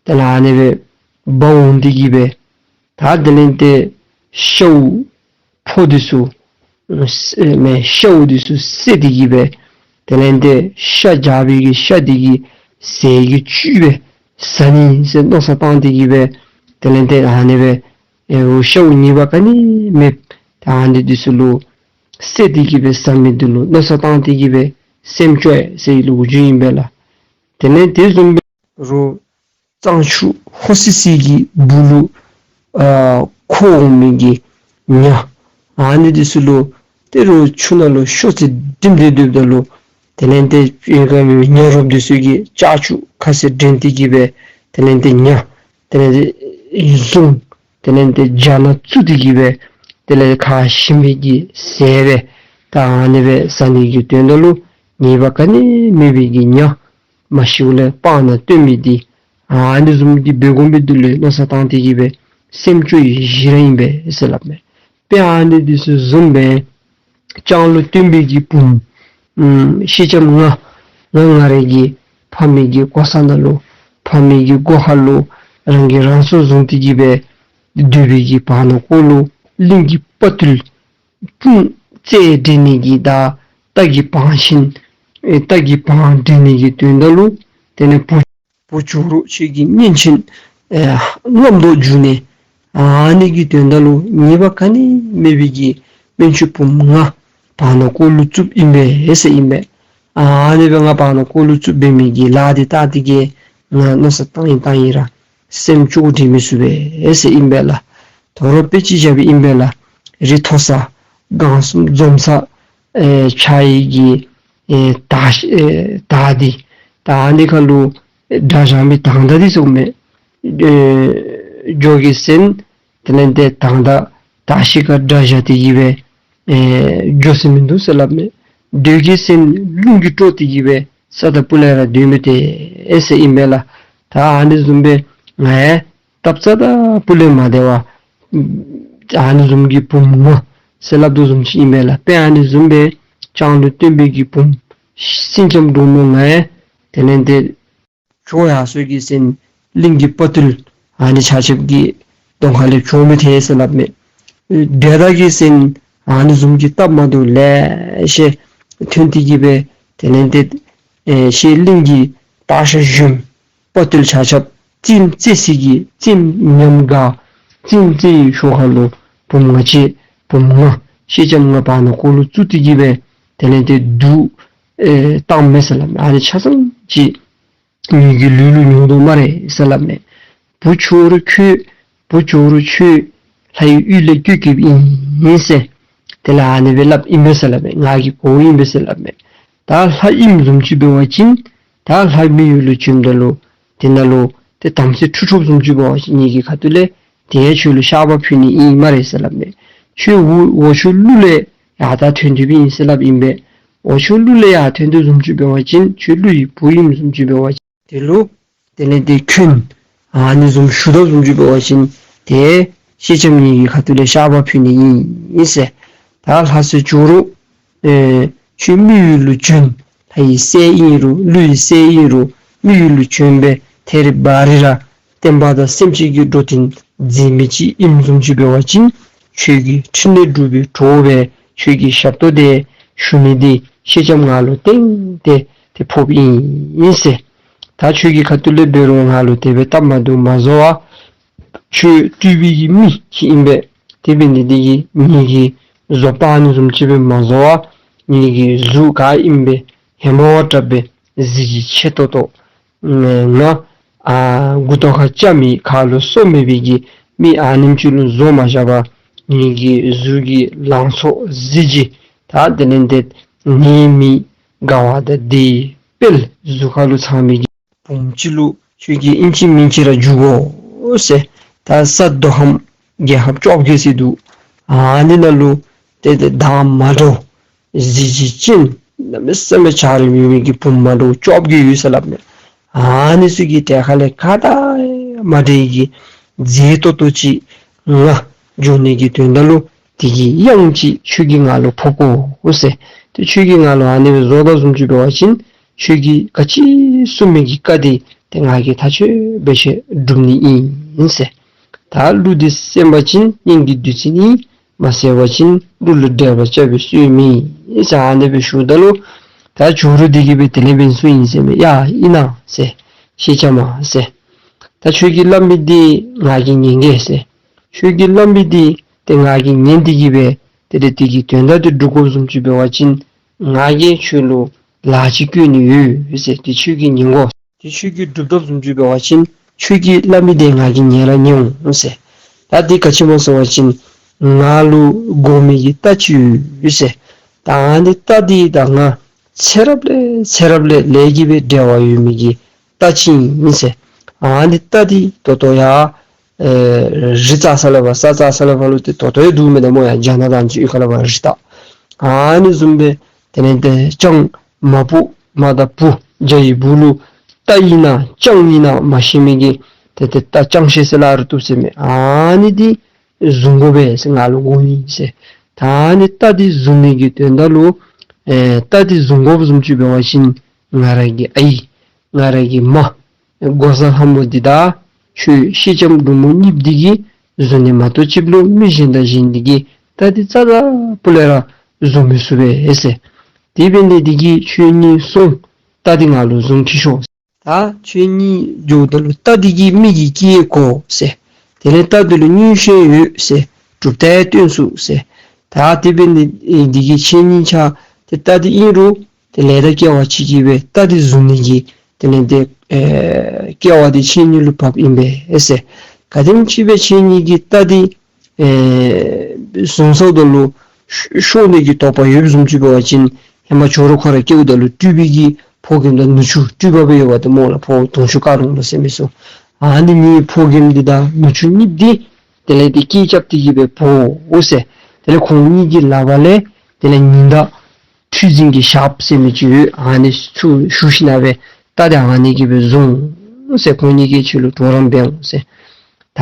དེ་ལས་ཨ་ནི་སྦེ་འབག་འོང་སྟེ་གི་སྦེ་ད་དེ་ལས་ཏེ་ཤཝ་ཕོ་འདི་ཚུ་ཨེ་མེན་ཤཝ་འདི་ཚུ་བསད་དེ་གི་སྦེ་དེ་ལས་ཏེ་ཤ་རྒྱགས་པའི་གི་ཤ་འདི་གི་ཟས་ཀྱི་བཅུད་སྦེ་ཟ་ནི་ཟེར་མནོ་བསམ་བཏང་སྟེ་གི་སྦེ་དེ་ལས་ཏེ་ཨ་ནི་སྦེ་ཨེ་འོ་ཤཝ་ཉེས་པ་ག་ནི་མེད། ད་ཨ་ནི་འདི་ཚུ་ལུ་བསད་དེ་གི་སྦེ་ཟ་མི་འདི་ལུ་མནོ་བསམ་བཏང་སྟེ་གི་སྦེ་སེམས་སྐྱོ་ཡི་ཟེར་ལོ་རྒྱུས་ཨིན་པས་ལགས། དེ་ལས་དེ་བཟུམ་སྦེ་རོགས་གཙང་ཆུ་ཧོ་སི་སི་གི་སྦུག་ལུ་ཨ་འཁོར་འོང་མི་གི་ཉ་ཨ་ནི་འདི་ཚུ་ལུ་ཏེ་རོགས་ཆུ་ནང་ལུ་ཤོག་ཙེ་བསྒྲིམས་ཏེ་སྡོདཔ་ད་ལུ་དེ་ལས་ཏེ་ཨེ་ག་མི་ཉ་རོགསཔ་འདི་ཚུ་གིས་ལྕགས་ཀྱུ་ཁ་ཟས་འདྲེན་ཏེ་གི་སྦེ་དེ་ལས་ཏེ་ཉ་དེ་ལས་ཏེ་བཟུང་དེ་ལས་ཏེ་རྒྱ་ནག་བཙུགས་ཏེ་གི་སྦེ་དེ་ལས་ཁ་ཞིམ་པའི་གི་ཟས་སྦེ་ད་ཨ་ནི་སྦེ་ཟ་ནི་གི་དོན་དག་ལུ་ ཉེས་པ་ག་ནི་མེད་པའི་གི་ཉ་མ་ཤིཝ་ལས་སྤང་ནང་བཏོན་མི་འདི་ཨ་ནི་བཟུམ་གྱི་འབད་དགོ་མི་འདི་ལུ་མནོ་བསམ་བཏང་སྟེ་གི་སྦེ་སེམས་སྐྱོ་བའི་གཞི་ར་ཨིན་པས་ཟེར་སླབ་མས། དཔེ་ཨ་ནི་འདི་ཚུ་བཟུམ་སྦེ་སྤྱང་ལུ་བསྟེན་པའི་གི་བུམོ་ཨམ་སེང་ལྕམ་ང་ང་ང་རའི་གི་ཕ་མའི་གི་གོ་ས་ནང་ལུ་ཕ་མའི་གི་སྒོ་ཁ་ལུ་རང་གིས་རང་སྲོག་བཟུང་སྟེ་གི་སྦེ་སྡོད་པའི་གི་བར་ན་ཀོ་ལུ་གླིང་གི་དཔའ་རྟུལ་དཔུང་རྩལ་འགྲན་ནི་གི་དང་རྟ་གི་བང་ཤིང་ཨེ་རྟ་གི་བང་འགྲན་ནི་གི་དོན་དག་ལུ་དེ་ལས་བུ་བུ་ཇོ་རུ་ཁྱོད་ཀྱི་གཉེན་ཆེན་ཨེ་རྔམ་དོ་འགྱོ་ནི་ཨ་ནི་གི་དོན་དག་ལུ་ཉེས་པ་ག་ནི་མེད་པའི་གི་སྨན་ཆུང་བུམོ་ང་བར་ན་ཀོ་ལུ་བཙུགསཔ་ཨིན་པས་ཟེར་ཨིན་པས། ཨ་ནི་སྦེ་ང་བར་ན་ཀོ་ལུ་བཙུགསཔ་འབད་མི་གི་ལཱ་འདི་བལྟ་སྟེ་གི་ང་མནོ་བསམ་བཏང་ཡི་བཏང་ཡི་ར་སེམས་སྐྱོ་དྲན་མི་ཚུགས་པས་ཟེར་ཨིན་པས་ལགས། དོ་རུང་དཔེ་ཅིག་བཞག་པའི་ཨིན་པས་ལགས། རི་མཐོ་ས་སྒང་གསུམ་འཛོམས་ས་ཨེ་ཕྱ་ཡི་གི་ཨེ་དར་ཤིང་ཨེ་དར་འདི་དར་འདི་ཁ་ལུ་ཨེ་དར་བཞག་མི་དང་དར་འདི་ཟེར་མས། ཨེ་འགྱོ་གེ་ཟེར་ན་དེ་ལས་འདི་དང་དར་དར་ཤིང་ཁར་དར་བཞག་སྟེ་གི་སྦེ་ཨེ་འགྱོ་ས་མིན་འདུག་ཟེར་སླབ་མས། སྡོད་གེ་ཟེར་ན་རླུང་གིས་དཀྲོགས་ཏེ་གི་སྦེ་ས་དང་སྤུ་ལས་ར་སྡོད་མི་སྟེར་ཟེར་ཨིན་པས་ལགས། ད་ཨ་ནི་བཟུམ་སྦེ་ང་ཡང་སྟབས་རྩ་དང་སྤུ་ལས་མ་བདེ་བར་ཨ་ནི་བཟུམ་གྱི་བུམོ་ང་ཟེར་སླབ་དོ་བཟུམ་ཅིག་ཨིན་པས་ལགས། དཔེ་ཨ་ནི་བཟུམ་སྦེ་སྤྱང་ལུ་བསྟེན་པའི་གི་བུམོ་སེང་ལྕམ་འབྲུག་མོ་ང་ཡང་དེ་ལས་འདི་བྱོག་ཡར་སོང་གེ་ཟེར་ན་གླིང་གི་དཔའ་རྟུལ་ཨ་ནི་ཆ་ཁྱབ་ཀྱི་གདོང་ཁ་ལས་བྱོག་མི་སྟེར་ཟེར་སླབ་མས། སྡོད་ད་གེ་ཟེར་ན་ཨ་ནི་བཟུམ་གྱི་སྟབས་མ་བདེཝ་ལེ་ཤ་ཐོན་ཏེ་གི་སྦེ་དེ་ལས་འདི་ཨེ་ཤེ་གླིང་གི་སྟག་ཤར་གཞོནམ་དཔའ་རྟུལ་ཆ་ཁྱབ་རྩེདམོ་རྩེ་སའི་གི་རྩེདམོ་ཉམས་དགའ་རྩེདམོ་རྩེ་བའི་ཤུལ་ཁ་ལུ་བུམོ་ང་ཅིག་བུམོ་ང་སེང་ལྕམ་ང་བར་ན་ཀོ་ལུ་བཙུགས་ཏེ་གི་སྦེ་དེ་ལས་འདི་སྡུག་ཨེ་བཏང་མས་ཟེར་སླབ་མས། ཨ་ནི་ཆ་ཚང་ཅིག་ངེ་གི་ལུས་ལུ་མྱོང་དོ་སྨ་རེ་ཟེར་སླབ་མས། བུ་ཇོ་རུ་ཁྱོད་བུ་ཇོ་རུ་ཁྱོད་ལྷ་ཡི་ཡུལ་ལས་སྐྱེས་སྐྱེསཔ་ཨིན་ཟེར། དེ་ལས་ཨ་ནི་སྦེ་སླབ་ཨིན་པས་ཟེར་སླབ་མས། ང་གི་གོ་ཨིན་པས་ཟེར་སླབ་མས། ད་ལྷ་ཨིནམ་བཟུམ་ཅིག་འབད་བ་ཅིན་ད་ལྷ་མི་ཡུལ་ལུ་བྱོནམ་ད་ལུ་དེ་ནང་ལུ་ཏེ་དམ་སྲི་ཁྲུ་ཁྲུགཔ་བཟུམ་ཅིག་འབད་བ་ཅིན་ངེ་གི་ཁ་ཐུག་ལས་དེ་ཡང་ཁྱོད་ལུ་བཤགས་པ་ཕུལ་ནི་ཨིན་སྨ་རེ་ཟེར་སླབ་མས། ཁྱོད་འོག་འོག་ཕྱོགས་ཀླུ་ལས་ཡར་ད་ཐོན་ཐོནམ་ཨིན་ཟེར་སླབ་ཨིན་པས། འོག་ཕྱོགས་ཀླུ་ལས་ཡར་ཐོན་དོ་བཟུམ་ཅིག་འབད་བ་ཅིན་ཁྱོད་ཀླུ་ཡི་བུ་ཨིནམ་བཟུམ་ཅིག་འབད་བ་ཅིན་དེ་ལུ་དེ་ལས་འདི་འཁོན་ཨ་ནི་བཟུམ་ཞུ་དོ་བཟུམ་ཅིག་འབད་བ་ཅིན་ཏེ་སེང་ལྕམ་ངེ་གི་ཁ་ཐུག་ལས་བཤགས་པ་ཕུལ་ནི་ཨིན་ཟེར། ད་ལྷ་སྲས་ཇོ་རུ་ཨེ་ཁྱོད་མི་ཡུལ་ལུ་བྱོན། ལྷ་ཡི་སྲས་ཨིན་རུང་ཀླུ་ཡི་སྲས་ཨིན་རུང་མི་ཡུལ་ལུ་བྱོན་སྦེ་ཐད་རི་བ་རི་ར་བསྟན་པ་དང་སེམས་ཅན་གྱི་འགྲོ་དོན་མཛད་མི་ཅིག་ཨིནམ་བཟུམ་ཅིག་འབད་བ་ཅིན་ཁྱོད་ཀྱི་ཕྲིན་ལས་སྒྲུབ་པའི་གྲོགས་སྦེ་ཁྱོད་ཀྱི་ཞབས་ཏོག་དེ་ཞུ་ནི་འདི་སེང་ལྕམ་ང་ལུ་གཏན་གཏན་ཏེ་ཕོགཔ་ཨིན་ཟེར། ད་ཁྱོད་ཀྱི་ཁ་ཐུག་ལས་འབད་རུང་ང་ལུ་དེ་སྦེ་སྟབས་མ་བདེཝ་མ་བཟོ་བར་ཁྱོད་སྤྲུལ་པའི་གི་མི་ཅིག་ཨིན་པས། དེ་འབད་ནི་འདི་གིས་ངེ་གི་བཟོ་ལྟ་ཨ་ནི་བཟུམ་ཅིག་སྦེ་མ་བཟོ་བར་ངེ་གི་གཟུགས་ག་ཨིནམ་སྦེ་ཧེ་མ་བ་དྲག་སྦེ་གཟི་བརྗིད་ཆེ་ཏོག་ཏོ་ང་ཨ་མགུ་ཏོ་ཁར་སྐྱ་མེད་ཁ་ལུ་སོ་མེད་པའི་གི་མི་ཨ་ནེམ་ཅིག་ལུ་བཟོ་མ་བཞག་པར་ངེ་གི་གཟུགས་ཀྱི་ལང་ཚོ་གཟི་བརྗིད་ད་དེ་ལས་འདི་ངེའི་མི་དགའ་བ་དང་བདེ་བའི་དཔལ་གཟུགས་ཁ་ལུ་ཚང་མི་གི་བུམོ་ཅིག་ལུ་ཁྱོད་ཀྱིས་ཨིན་ཅི་མིན་ཅི་ར་འཇུག་དགོ་ཟེར། ད་ས་རྡོ་ཧམ་རྒྱལ་ཁབ་བཅོ་བརྒྱད་ཟེར་འདུག། ཨ་ནི་ནང་ལུ་ཏེ་ཏེ་བདག་མ་འདྲཝ་གཟི་བརྗིད་ཅན་གནམ་མེད་ས་མེད་འཇའ་རིསམོ་ཡོད་མི་གི་བུམོ་མ་འདྲཝ་བཅོ་བརྒྱད་ཡོད་ཟེར་སླབ་མས། ཨ་ནི་ཚུ་གི་གྲལ་ཁ་ལས་ག་དང་མ་འདྲ་བའི་གི་མཛེས་ཏོག་ཏོ་ཅིག་ང་འབྱུང་ནི་གི་དོན་དག་ལུ་དེ་གི་གཡང་ཅིག་ཁྱོད་ཀྱིས་ང་ལུ་ཕོག་དགོ་ཟེར། ཏེ་ཁྱོད་ཀྱིས་ང་ལུ་ཨ་ནི་སྦེ་བཟོ་དོ་བཟུམ་ཅིག་འབད་བ་ཅིན་ཁྱོད་ཀྱིས་ག་ཅི་གསུང་མི་གི་བཀའ་འདི་ཏེ་ང་གིས་ཐག་ཆོད་སྦེ་ཅིག་སྒྲུབ་ནི་ཨིན་ཟེར། ད་གླུ་འདི་གསན་པ་ཅིན་སྙན་གྱི་བདུད་རྩི་ནི། མ་གསན་པ་ཅིན་གླུ་ལུ་འགྲེལ་པ་རྐྱབ་པའི་སྲོལ་མེད་ཟེར་ཨ་ནི་སྦེ་ཞུཝ་ད་ལུ་ད་ཇོ་རུ་འདི་གིས་སྦེ་དེ་ལས་འབདན་གསུངས་ཡི་ཟེར་མས། ཡ་ཨིན་ན་ཟེར། སེང་ལྕམ་མ་ཟེར། ད་ཁྱོད་ཀྱིས་སླབ་མི་འདི་ང་གིས་ཉན་གེ་ཟེར། ཁྱོད་ཀྱིས་སླབ་མི་འདི་ཏེ་ང་གིས་ཉན་ཏེ་གི་སྦེ་ཏེ་ཏེ་དེ་གི་དོན་དག་འདི་སྒྲུབ་དགོཔ་བཟུམ་ཅིག་འབད་བ་ཅིན་ང་གིས་ཁྱོད་ལུ་ལཱ་ཅིག་བསྐུལ་ནི་ཡོད་ཟེར། ཏེ་ཁྱོད་ཀྱིས་ཉན་དགོ། ཏེ་ཁྱོད་ཀྱིས་སྒྲུབ་དོ་བཟུམ་ཅིག་འབད་བ་ཅིན་ཁྱོད་ཀྱིས་སླབ་མི་འདི་ང་གིས་ཉན་ར་ཉན་འོང་ཟེར། ད་འདི་ག་ཅི་སྨོ་ཟེར་བ་ཅིན་ང་ལུ་དགོ་མི་གི་རྟ་ཅིག་ཡོད་ཟེར། ད་ཨ་ནི་རྟ་འདི་དང་ང་ཚེ་རབས་ལས་ཚེ་རབས་ལས་ལས་ཀྱི་སྦེ་འབྲེལ་བ་ཡོད་མི་གི་རྟ་ཅིག་ཨིན་ཟེར། ཨ་ནི་རྟ་འདི་ད་ལྟོ་ཡང་ཨེ་རི་རྩ་ས་ལས་ཕར་ས་རྩ་ས་ལས་ཕར་ལུ་ཏེ་ད་ལྟོ་ཡང་འདུག་མེན་ན་སྨོ། ཡ་རྒྱ་ནག་དང་ཅིག་ཡུལ་ཁ་ལས་ཕར་རི་རྟ་ཨ་ནི་བཟུམ་སྦེ་དེ་ལས་ཏེ་སྤྱང་ མ་བུ་མ་དང་བུ་རྒྱ་ཡི་བུ་ལུ་རྟ་ཨིན་ན་སྤྱང་ཨིན་ན་མ་ཤེས་མི་གི་ཏེ་ཏེ་རྟ་སྤྱང་ཤེས་ཟེར་སླབ་རུང་བཏུབ་ཟེར་མས། ཨ་ནི་འདི་བཟུང་དགོ་པས་ཟེར་ང་ལུ་དགོ་ནི་ཟེར། ད་ཨ་ནི་རྟ་འདི་བཟུང་ནི་གི་དོན་དག་ལུ་ཨེ་རྟ་འདི་བཟུང་དགོཔ་བཟུམ་ཅིག་འབད་བ་ཅིན་ང་ར་གི་ཨའི་ང་ར་གི་མ་འགོག་བཟའ་ལྷ་མོ་འདི་དང་ཁྱོད་སེང་ལྕམ་འབྲུག་མོ་གཉིསཔོ་འདི་གིས་བཟུང་ནི་མ་གཏོགས་ཅིག་ལུ་མི་གཞན་དང་གཞན་འདི་གིས་རྟ་འདི་རྩ་རྩ་པོ་ལས་ར་བཟུང་མི་ཚུགས་པས་ཟེར། དེ་འབད་ནི་འདི་གིས་ཁྱོད་གཉིས་སོང་། རྟ་འདི་ང་ལུ་བཟུང་ཁྱིད་ཤོག། ད་ཁྱོད་གཉིས་འགྱོཝ་ད་ལུ་རྟ་འདི་གིས་མི་གི་སྐད་གོ་ཟེར། དེ་ལས་རྟ་འདི་ལུ་མངོན་ཤེས་ཡོད་ཟེར། གྲུབ་རྟགས་སྟོན་ཚུགས་ཟེར། ད་དེ་འབད་ནི་འདི་གིས་ཁྱེད་གཉིས་ཆ་ཏེ་རྟ་འདི་ཨིན་རུང་ཏེ་ལས་དང་སྐལ་བ་ཅིག་གིས་སྦེ་རྟ་འདི་བཟུང་ནི་གི་དེ་ལས་ཏེ་ཨེ་སྐལ་བ་འདི་ཁྱེད་གཉིས་ལུ་བབས་ཨིན་པས་ཟེར། ག་དེམ་ཅིག་སྦེ་ཁྱེད་གཉིས་ཀྱིས་རྟ་འདི་ཨེ་བཟུང་ཚརཝ་ད་ལུ་ཤོར་ནི་གི་དོགས་པ་ཡོདཔ་བཟུམ་ཅིག་འབད་བ་ཅིན་ཧེ་མ་ཇོ་རུ་ཁོ་ར་སྐྱེཝ་ད་ལུ་སྤྲུལ་པའི་གི་ཕོ་རྒནམ་དང་ནུ་གཅུང་སྤྲུལ་པ་སྦེ་ཡོདཔ་ད་སྨོ་ལགས། ཕོ་དུང་ཕྱུར་དཀར་རོང་ལོ་ཟེར་མི་ཚུ། ཨ་ནི་གཉིས་ཕོ་རྒནམ་འདི་དང་ནུ་གཅུང་གཉིསཔོ་འདི་དེ་ལས་ཏེ་སྐད་རྐྱབ་སྟེ་གིས་སྦེ་འབོ་འོང་ཟེར། དེ་ལས་ཁོང་གཉིས་ཀྱི་ལག་པ་ལས་དེ་ལས་ཉི་ཟླ་འཁྲུལ་འཛིན་གྱི་ཞགསཔ་ཟེར་མི་ཅིག་ཡོད། ཨ་ནི་ཚུར་ཞུ་ཞིནམ་སྦེ་རྟ་འདི་ཨ་ནི་གིས་སྦེ་བཟུང་ཟེར། ཁོང་གཉིས་ཀྱིས་ཁྱོད་ལུ་གྲོགས་རམ་འབད་འོང་ཟེར། ད་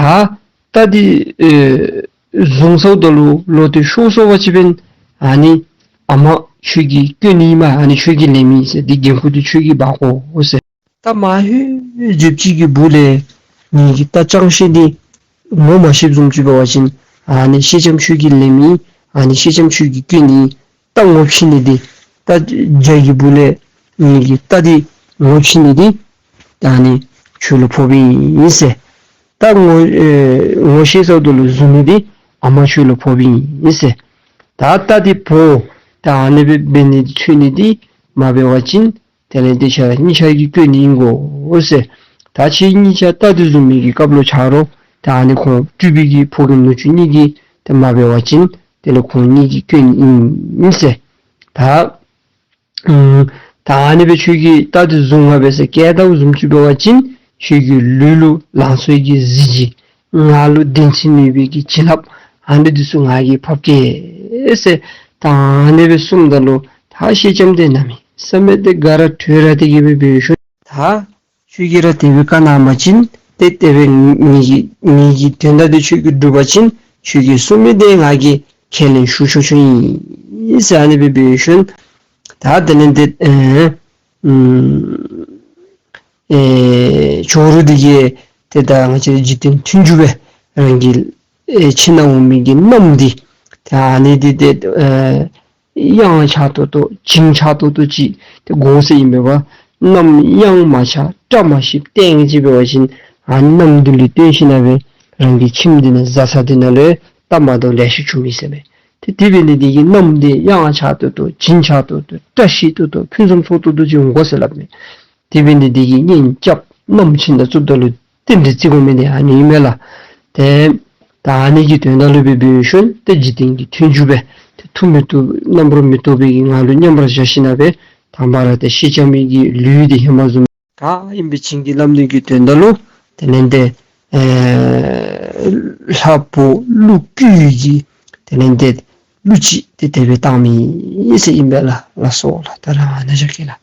རྟ་འདི་ཨེ་བཟུང་ཚརཝ་ད་ལུ་ལོག་སྟེ་ཤོར་སོང་པ་ཅིན་ཨ་ནི་ཨ་མ་ཁྱོད་ཀྱིས་བཀོད་ནི་ཨིན་མས། ཨ་ནི་ཁྱོད་ཀྱིས་ལེན་མི་ཨིན་ཟེར། འདི་འགན་ཁུར་འདི་ཁྱོད་ཀྱིས་འབག་དགོ་ཟེར། ད་མ་ཧེ་བརྗེད་ཅིག་གི་སྦུག་ལས་ངེ་གི་རྟ་སྤྱང་ཤེས་འདི་ངོ་མ་ཤེསཔ་བཟུམ་ཅིག་འབད་བ་ཅིན་ཨ་ནི་སེང་ལྕམ་ཁྱོད་ཀྱིས་ལེན་མི་ཨིན། ཨ་ནི་སེང་ལྕམ་ཁྱོད་ཀྱིས་བཀོད་ནི་ཨིན། རྟ་ངོ་ཕྱེ་ནི་འདི་རྟ་རྒྱ་གི་སྦུག་ལས་ངེ་གི་རྟ་འདི་ངོ་ཕྱེ་ནི་འདི་ད་ཨ་ནི་ཁྱོད་ལུ་ཕོགཔ་ཨིན་ཟེར། རྟ་ངོ་ཨེ་ངོ་ཤེས་ཚརཝ་ད་ལུ་བཟུང་ནི་འདི་ཨ་མ་ཁྱོད་ལུ་ཕོགཔ་ཨིན་ཟེར། ད་རྟ་འདི་འབོ་ད་ཨ་ནི་སྦེ་འབད་ནི་འདི་ཚུད་ནི་འདི་མ་འབད་བ་ཅིན་དེ་ལས་ཏེ་ཁྱེད་ར་གཉིས་ཆ་གི་བཀོད་ནི་ཨིན་གོ་ཟེར། ད་ཁྱེད་གཉིས་ཆ་རྟ་འདི་བཟུང་མི་གི་སྐབས་ལུ་ཆ་རོགས་ད་ཨ་ནི་ཁོང་སྤྲུལ་པའི་གི་ཕོ་རྒནམ་ནུ་གཅུང་གཉིས་ཀྱིས་ཏེ་མ་འབད་བ་ཅིན་དེ་ལས་ཁོང་གཉིས་ཀྱི་བཀོད་ནི་ཨིན་ཟེར། ད་ཨམ་ད་ཨ་ནི་སྦེ་ཁྱོད་ཀྱིས་རྟ་འདི་བཟུང་ང་འབད་ཟེར་བཀལ་ད་བཟུམ་ཅིག་འབད་བ་ཅིན་ཁྱོད་ཀྱི་ལུས་ལུ་ལང་ཚོའི་གི་གཟི་བརྗིད་ངག་ལུ་བདེན་ཚིག་ནུས་པའི་གི་བྱིན་རླབས་ཨ་ནི་འདི་ཚུ་ང་གིས་ཕབ་གེ་ཟེར། ད་ཨ་ནི་སྦེ་གསུངམ་ད་ལུ་ད་སེང་ལྕམ་འདི་གནམ་མེད་ས་མེད་དེ་དགའ་ར་སྤྲོ་ར་སྟེ་གིས་སྦེ་འབད་ཞིནམ་ད་ཁྱོད་ཀྱིས་ར་དེ་སྦེ་བཀའ་གནང་པ་ཅིན་ཏེ་དེ་སྦེ་ངེ་གི་ངེ་གི་དོན་དག་འདི་ཁྱོད་ཀྱིས་བསྒྲུབ་པ་ཅིན་ཁྱོད་ཀྱིས་གསུང་མི་འདི་ང་གིས་ཁས་ལེན་ཞུ་ཆོག་ཆོག་ཨིན་ཟེར་ཨ་ནི་སྦེ་འབད་ཞིནམ་ད་དེ་ལས་ཏེ་ཨེ་ཨམ་ཨེ་ཇོ་རུ་འདི་གིས་ཏེ་ད་ང་བཅས་འཇིག་རྟེན་མཐུན་འཇུག་སྦེ་རང་གི་ཨེ་ཁྱིམ་ནང་འོང་མི་གི་མནའམ་འདི་ད་ཨ་ནི་འདི་ཏེ་ཨེ་གཡང་ཆགས་ཏོག་ཏོ་བྱིང་ཆགས་ཏོག་ཏོ་ཅིག་ཏེ་དགོ་ཟེར་ཨིན་པས། མནའམ་གཡང་མ་ཆགས་བཀྲ་མ་ཤིསཔ་ཏེ་ཨ་ནི་ཅིག་འབད་བ་ཅིན་ཨ་ནི་མནའམ་འདི་ལུ་བརྟེན་ཞིནམ་སྦེ་རང་གི་ཁྱིམ་འདི་ནང་བཟའ་ཚང་འདི་ནང་ལུ་སྟབས་མ་བདེཝ་ལེ་ཤ་འབྱུང་མི་ཟེར་མས། ཏེ་དེ་འབད་ནི་འདི་གིས་མནའམ་འདི་གཡང་ཆགས་ཏོག་ཏོ་བྱིང་ཆགས་ཏོག་ཏོ་བཀྲ་ཤིས་ཏོག་ཏོ་ཕུན་སུམ་ཚོགས་ཏོག་ཏོ་ཅིག་འོང་དགོ་ཟེར་སླབ་མས། དེ་འབད་ནི་འདི་གིས་གཉེན་རྐྱབ་མནའམ་ཁྱིམ་ནང་བཙུགསཔ་ད་ལུ་རྟེན་འབྲེལ་བརྩི་དགོ་མི་འདི་ཨ་ནི་ཨིན་མས་ལགས། ཏེ་ད་ཨ་ནི་གི་དོན་དག་ལུ་སྦེ་འབད་ཞིནམ་ཏེ་འཇིག་རྟེན་གྱི་མཐུན་འཇུག་སྦེ་ཏེ་ཐུགས་མི་སྟོབ་རྣམ་པར་མི་རྟོག་པའི་གི་ངང་ལུ་མཉམ་པར་བཞག་ཞིནམ་སྦེ་དང་པ་ར་ཏེ་སེང་ལྕམ་གྱི་ལུས་འདི་ཧེ་མ་བཟུམ་ག་ཨིནམ་སྦེ་བྱིན་གྱིས་བརླབ་ནི་གི་དོན་དག་ལུ་དེ་ལས་ཏེ་ཨེ་ལྷ་ཕོ་ཀླུ་ཀླུ་གི་དེ་ལས་ཏེ་གླུ་ཅིག་ཏེ་དེ་སྦེ་བཏང་མི་ཨིན་ཟེར་ཨིན་པས་ལགས། ལགས་སོ་ལགས། ད་རེས་ཨ་ནཱ་བཞག་གེ་ལགས།